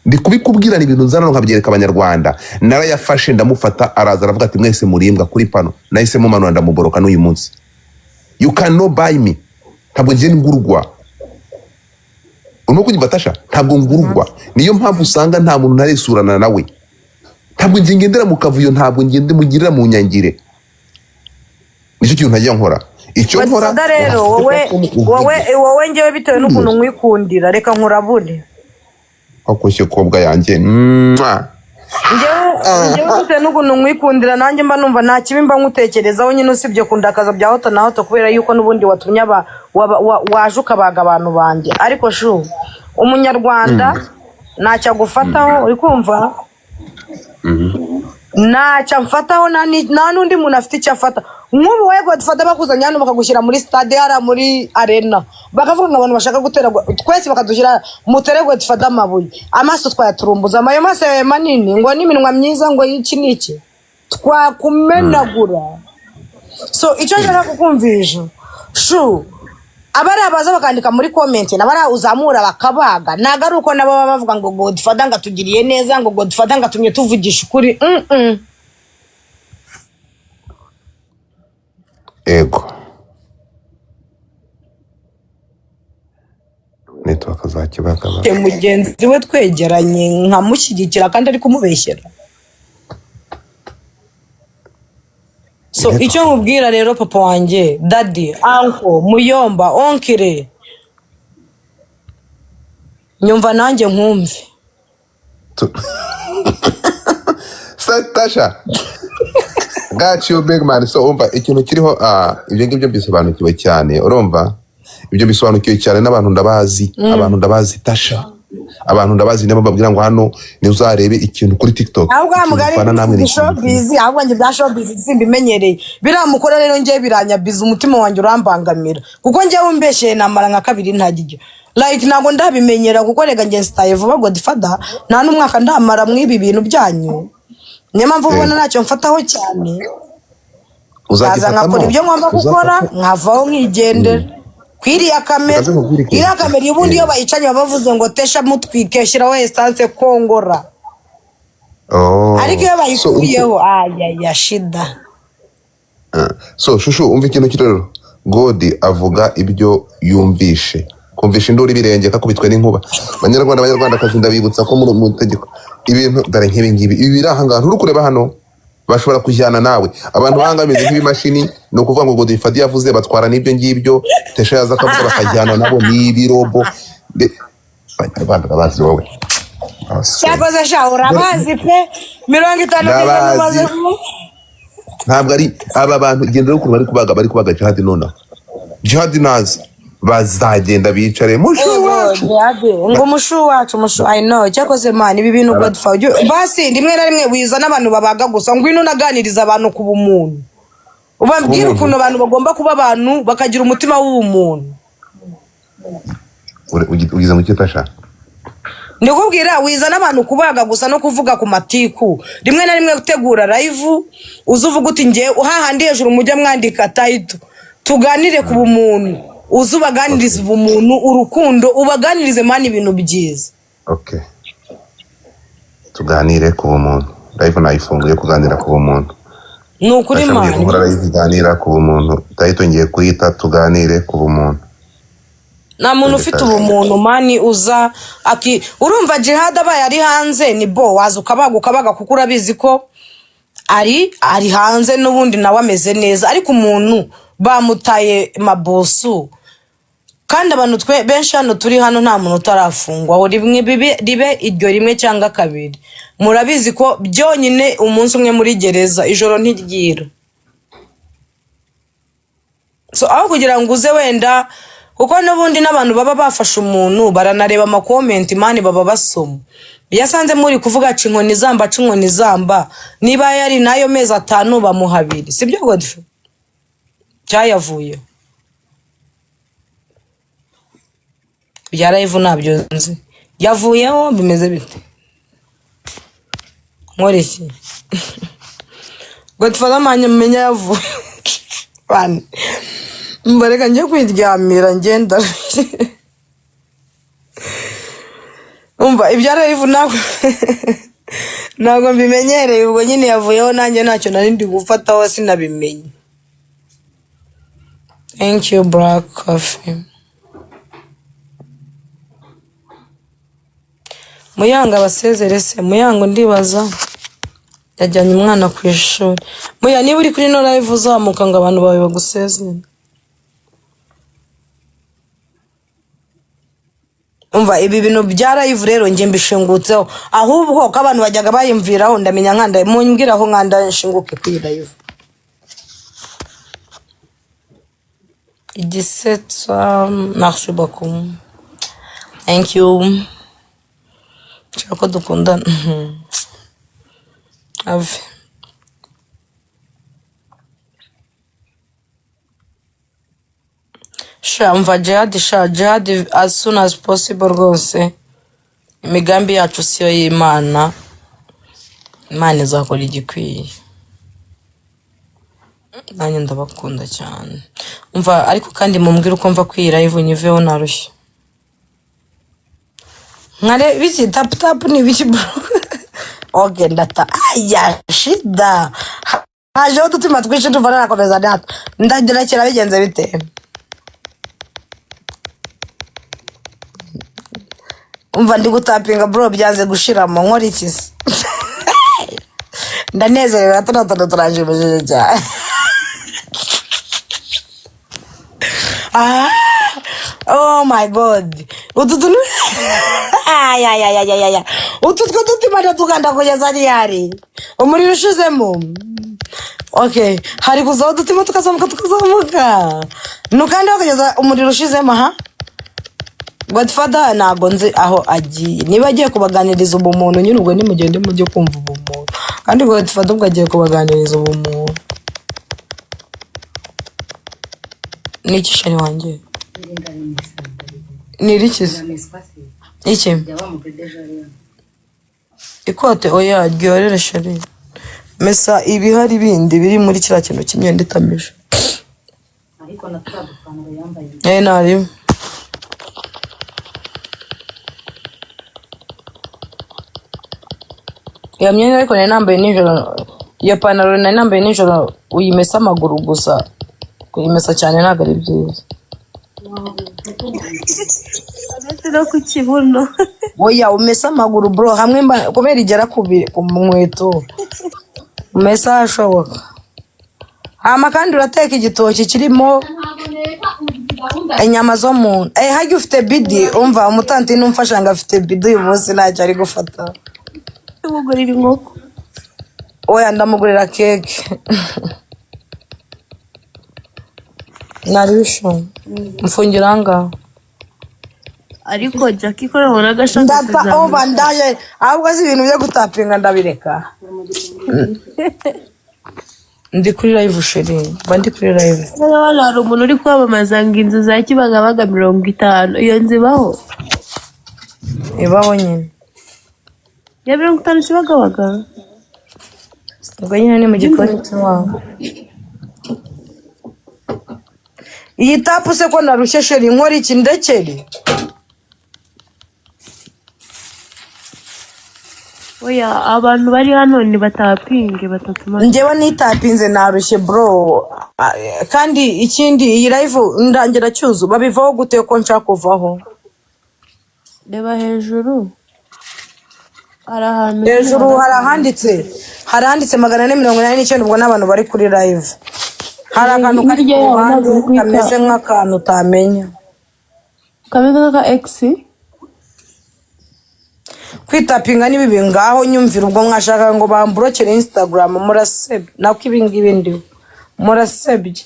Ndi kubikubwira, ni ibintu nzana nkabyereka Abanyarwanda. Narayafashe ndamufata, araza aravuga ati mwese murimbwa kuri pano, nahise mumanura ndamuboroka. N'uyu munsi you cannot buy me, ntabwo ngiye ngurwa. Urimo kunyumva Tasha? Ntabwo ngurwa, niyo mpamvu usanga nta muntu ntaresurana nawe. Ntabwo ngiye ngendera mu kavuyo, ntabwo ngende mugirira mu nyangire, nicyo kintu ntajya nkora. Icyo nkora Godfather rero, wowe wowe wowe ngewe bitewe n'ukuntu nkwikundira, reka nkurabure. Wakoshye kobwa yanjye. Mwah. Ngewe bitewe n'ukuntu nkwikundira, nanjye mba numva nta kibi mba nkutekerezaho nyine, usibye kundakaza bya hato na hato, kubera yuko n'ubundi watumye aba waje ukabaga abantu banjye. Ariko shu, umunyarwanda ntacyo agufataho, uri kumva? Ntacyo amfataho, nta n'undi muntu afite icyo afata. Nk'ubu wowe Godfather, bakuzanye hano bakagushyira muri stade hariya muri arena, bakavuga ngo abantu bashaka gutera twese bakadushyira mutere Godfather amabuye, amaso twayaturumbuza, ayo maso yawe manini ngo n'iminwa myiza ngo iki n'iki. Twakumenagura. So icyo nshaka kukumvisha, shu, abari abaza bakandika muri comment n'abari uzamura bakabaga, ntabwo ari uko nabo baba bavuga ngo Godfather ngo atugiriye neza, ngo Godfather ngo atumye tuvugisha ukuri. Ego, network za Kibagabaga. Mugenzi we twegeranye nkamushyigikira kandi ari kumubeshyera. So Network. icyo nkubwira rero, papa wanjye, daddy, uncle, muyomba, oncle, nyumva nanjye nkumve. Tasha, got you, big man. So umva ikintu kiriho, ibyo ngibyo bisobanukiwe cyane. Urumva, ibyo bisobanukiwe cyane n'abantu ndabazi. Abantu ndabazi, Tasha, abantu ndabazi. Niba babwira ngo hano ntuzarebe ikintu kuri TikTok, Ahubwo wa ikintu mugari ufana namwe ni ni ikintu. showbiz. Ahubwo njye bya showbiz simbimenyereye. Biramukora rero njye biranyabiza, umutima wanjye urambangamira, kuko njyewe umbeshyeye namara nka kabiri ntagijya. Like, ntabwo ndabimenyera, kuko rega njye nsitaye vuba, Godfather. Nta n'umwaka ndamara mw'ibi bintu byanyu, niyo mpamvu ubona ntacyo mfataho cyane. Nkaza Uzagifatamo. nkakora ibyo ngomba gukora, Uzafata. nkavaho nkigendera kwiriya kamera. Reka nkubwire ikintu. Iriya kamera ubundi iyo bayicanye baba bavuze ngo tesha mutwike, shyiraho essence, kongora. Oh. Ariko iyo So, bayikuyeho, ayaya, shida. So shushu, umva ikintu kiri rero. God avuga ibyo yumvishe, kumvisha induru ibirenge kakubitwe n'inkuba. Banyarwanda, banyarwandakazi, ndabibutsa ko muri mu tegeko ibintu dore nk'ibi ngibi, ibi biri aha ngaha nturi kureba hano, bashobora kujyana nawe. Abantu bahanga bameze nk'ibimashini. Ni ukuvuga ngo Godifadi yavuze, batwara n'ibyo ngibyo. Tesha yaza akavuga, bakajyana nabo. Ni ibirobo. Banyarwanda, ndabazi wowe. Abasore. Cyakoze sha, urabazi pe, 50% Ndabazi. umaze. Ntabwo ari aba bantu. Genda ukuntu bari kubaga, bari kubaga Jihadi nonaha. Jihadi naza bazagenda bicare mushu wacu. Ngo umushu wacu, umushu, I know. Cyakoze man, ibi bintu, Godfather, basi rimwe na rimwe wiza n'abantu babaga gusa, ngwino unaganiriza abantu ku bumuntu, ubabwire Ubumuntu. ukuntu abantu bagomba kuba abantu, bakagira umutima w'ubumuntu. Ugize mu kitasha. Ndikubwira, wiza n'abantu kubaga gusa no kuvuga ku matiku. Rimwe na rimwe gutegura live, uza uvuga uti ngewe hahandi hejuru mujya mwandika title, tuganire ku bumuntu, uze ubaganirize ubumuntu, urukundo, ubaganirize man ibintu byiza. Okay, tuganire ku bumuntu. Live nayifunguye, kuganira ku bumuntu. Ni ukuri. Tasha, ngiye Man. gukora live iganira ku bumuntu. Title ngiye kuyita "Tuganire ku bumuntu". Nta muntu ufite ubumuntu man uza aki. Urumva Jihad abaye ari hanze, ni bo waza ukabaga, ukabaga, kuko urabizi ko ari hanze n'ubundi nawe ameze neza. Ariko umuntu bamutaye mabosu, kandi abantu twe benshi hano turi hano, nta muntu utarafungwa aho rimwe bibe, ribe iryo rimwe cyangwa kabiri. Murabizi ko byonyine umunsi umwe muri gereza, ijoro ntiryira. So aho kugira ngo uze wenda, kuko n'ubundi n'abantu baba bafashe umuntu baranareba ama comment man, baba basoma. Iyo asanze muri kuvuga aca inkoni zamba, aca inkoni zamba, niba yari n'ayo mezi 5 bamuha 2, sibyo Godfrey? Cyayavuyeho bya live ntabyo nzi, yavuyeho bimeze bite? Nkora iki, Godfather? Manya menya yavuye. Bane mbareka njye kwiryamira, ngenda. Umva, ibya live ntabwo mbimenyereye. Ubwo nyine yavuyeho, nanjye ntacyo nari ndi gufataho, sinabimenye. Thank you, Black Coffee. Muyanga abasezere se. Muyango ndibaza yajyanye umwana ku ishuri. Muya, niba uri kuri no live, uzamuka ngo abantu bawe bagusezere. Umva, ibi bintu bya live rero njye mbishingutseho, ahubwo ko abantu bajyaga bayimviraho, ndamenya nkanda mumbwiraho nkanda nshinguke kuri iyi live. Igisetsa, merci beaucoup, thank you. Nshaka ko dukundana. Ave sha. Mva Jihad, sha, Jihad, as soon as possible rwose. Imigambi yacu siyo y'Imana, Imana izakora igikwiye. Nanjye ndabakunda cyane. Umva ariko kandi mumbwire uko mva kuri iyi live nyiveho narushye. Nkare biki tap tap ni biki bro? Okay, ndata aya shida. Hajeho udutima twinshi ndumva narakomeza ndata. Ndagira bigenze bite? Umva ndi gutapinga bro byanze gushiramo nkora iki se? Ndanezerewe tuno tuntu turanshimishije cyane. Ah, oh my god. Utu tuntu ay ay ay ay ay. Utu two dutima ndatukanda kugeza ryari? Umuriro ushizemo. Okay, hari kuzaho udutima tukazamuka tukazamuka. Nukanda kugeza umuriro ushizemo ha? Godfather ntabwo nzi aho agiye. Niba agiye kubaganiriza ubumuntu nyine ubwo nimugende mujye kumva ubumuntu. Kandi Godfather ubwo agiye kubaganiriza ubumuntu. Ni iki sheri wanjye? Ni iriki se? Iki? Ikote oya ryorere sheri. Mesa ibihari bindi biri muri kiriya kintu cy'imyenda itameshe. Eh nari. Iyo myenda ariko nari nambaye nijoro, iyo pantaro nari nambaye nijoro uyimesa amaguru gusa, kuyimesa cyane ntabwo ari byiza. Uretse no ku kibuno. Oya umesa amaguru bro hamwe mba kubera igera ku nkweto umesa hashoboka. Hama kandi urateka igitoki kirimo inyama zo mu nda. Eh hajya ufite bidi umva umutantine umfasha ngo afite bidi uyu munsi ntacyo ari gufata. Tumugurira inkoko. Oya ndamugurira keke. Nari bisho. Mfungira ahangaha. Ariko Jackie ko nabonaga ashaka Ndata umva kuzamuka. ndaje ahubwo si ibintu byo gutapinga ndabireka. Ndi kuri live sheri, mba ndi kuri live. Hano hari umuntu uri kwamamaza ngo inzu za Kibagabaga 50. Iyo nzu ibaho? Ibaho nyine. Ya 50 Kibagabaga? Ubwo nyine ni mu gikoni cy'iwabo. Iyi tapu se ko narushye sheri nkora iki ndekere? Oya abantu bari hano ni batapinge batatuma. Njyewe nitapinze narushye bro. Ah, kandi ikindi iyi live ndangira cyuzu babivaho gute ko nshaka kuvaho? Reba hejuru. Hari ahantu nyine Hejuru hari hari ahanditse 489 ubwo n'abantu bari kuri live. Hari akantu kari hirya ku yaho ruhande ntabwo uri guhita kameze nk'akantu utamenya. Kameze nk'aka X. Kwitapinga ni bibi ngaho nyumvira ubwo mwashaka ngo bamburokere Instagram murasebye nako ibi ngibi ndiho murasebye.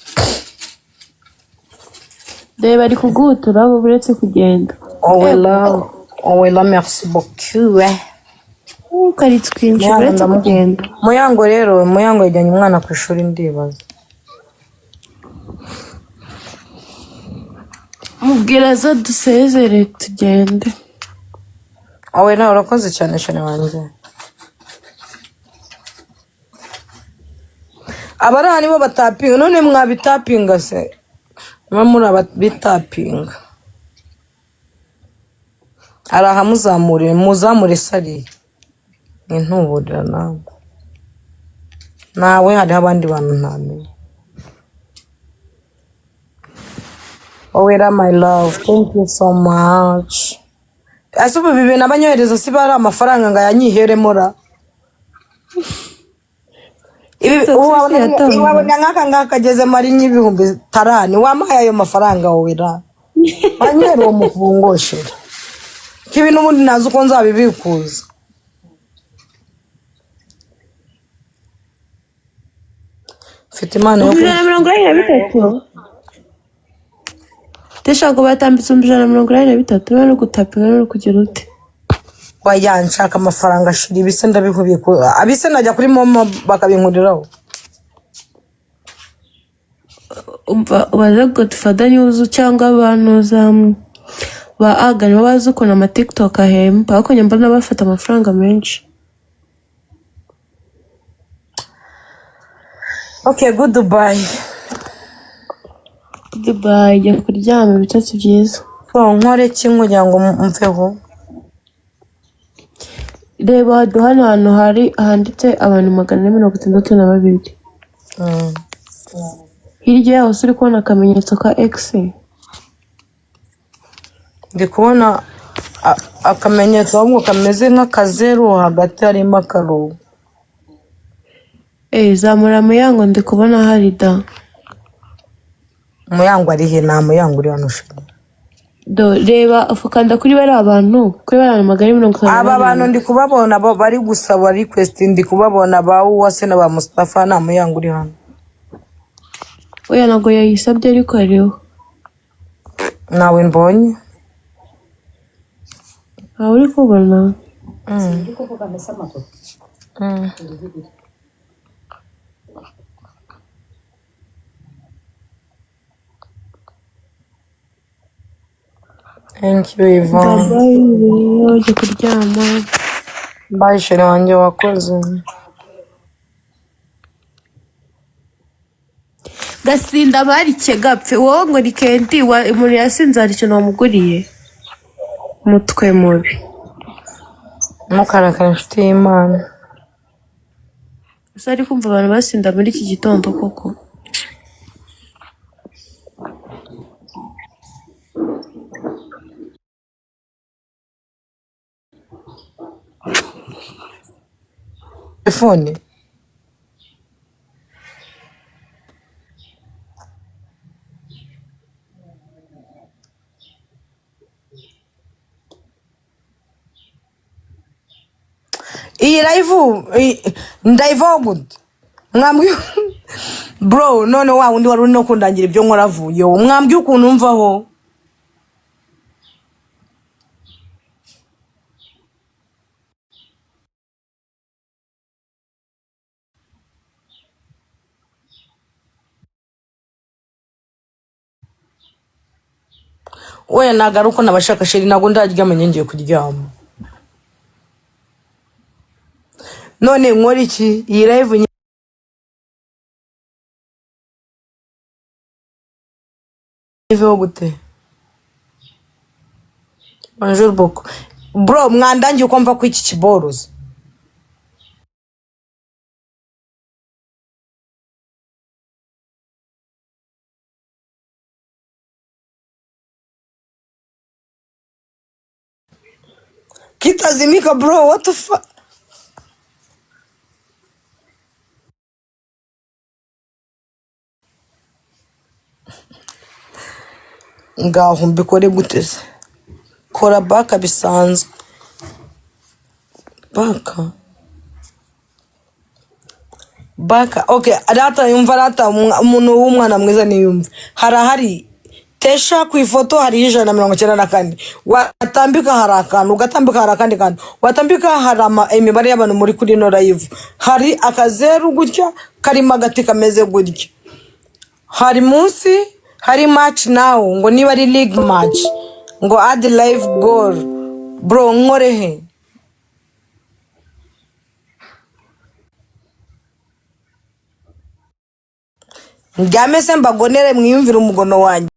Reba ari kuguhutura ubu uretse kugenda. Owela owela merci beaucoup. Kari twinshi Muyango uretse ndamukunda. kugenda. Muyango rero Muyango yajyanye umwana ku ishuri ndibaza. Mubwira aza dusezere tugende. Owela urakoze cyane cyane wanjye. Abari aha nibo batapinga none mwabitapinga se? Muba muri ababitapinga. Hari ahamuzamurire muzamure sariya. Nintuburira nawe. Nawe hariho abandi bantu ntamenya. Owera my love, thank you so much. Ese ubu ibi bintu abanyohereza si bari amafaranga ngo ayanyiheremo ra? Ibi TikTok ubu se wabona yatanga. wabona nk'aka ngaka kagezemo ari nk'ibihumbi tarani wampaye ayo mafaranga wowe ra? Wanyera uwo mufungo shira. Ko ibi n'ubundi ntazi uko nzabibikuza. Mfite impano yo 183. Ndashaka batambitse 183 niba no gutapinga no kugira ute. Waya nshaka amafaranga shira ibise ndabihubiye ku abise najya kuri momo bakabinkuriraho. Umva ubaze Godfather niba cyangwa abantu za ba aga nibo bazi ukuntu ama TikTok ahemba ariko njye mbona bafata amafaranga menshi. Okay, goodbye. Goodbye, jya kuryama, ibitotsi byiza. So nkore ki kugira ngo mveho? Reba hano hantu hari handitse abantu 462. Hirya yaho se uri kubona akamenyetso ka X? Ndi kubona akamenyetso ahubwo kameze nk'akazeru, hagati harimo akarongo. Eh, zamura Muyango, ndi kubona hari da. Muyango ari he? Nta Muyango uri hano chérie. Do reba, ukanda kuri bariya bantu, kuri bariya bantu 457. Aba bantu ndi kubabona bari gusaba request, ndi kubabona ba Uwase na ba Mustafa, nta Muyango uri hano. Oya, ntabwo yayisabye ariko hariho. Nawe mbonye. Ntawe uri kubona. Thank you, Yvonne. Bye rero, jya kuryama. Bye chérie wanjye, wakoze. Gasinda barike gapfe wowe ngo ni kendi umuntu yasinze hari ikintu wamuguriye, umutwe mubi. Mukarakara inshuti y'Imana. Gusa ari kumva abantu basinda muri iki gitondo koko. Telefone iyi live ndayivaho gute? Mwambwiye bro, none wa wundi wari uri no kundangira ibyo nkora avuyeho, mwambwiye ukuntu mvaho. Oya, ntabwo ari uko nabashaka chérie, ntabwo ndaryama, ngiye kuryama. None nkora iki? Iyi live nyiveho gute? Bonjour beaucoup bro, mwandangiye uko mva ku iki kiborozi. Kitazimika bro, what the fuck? Ngaho mbikore gute se? Kora back bisanzwe, back back. Okay, rata yumva, rata umuntu w'umwana mwiza niyumva. Harahari tesha ku ifoto hariho 194, watambika hari akantu, ugatambika hari akandi kantu, watambika hari imibare y'abantu muri kuri ino live, hari akazeru gutya karimo agati kameze gutya, hari munsi hari match now, ngo niba ari league match, ngo add live goal. Bro, nkore he? Ndyame se mbagonere mwiyumvire umugono wanjye?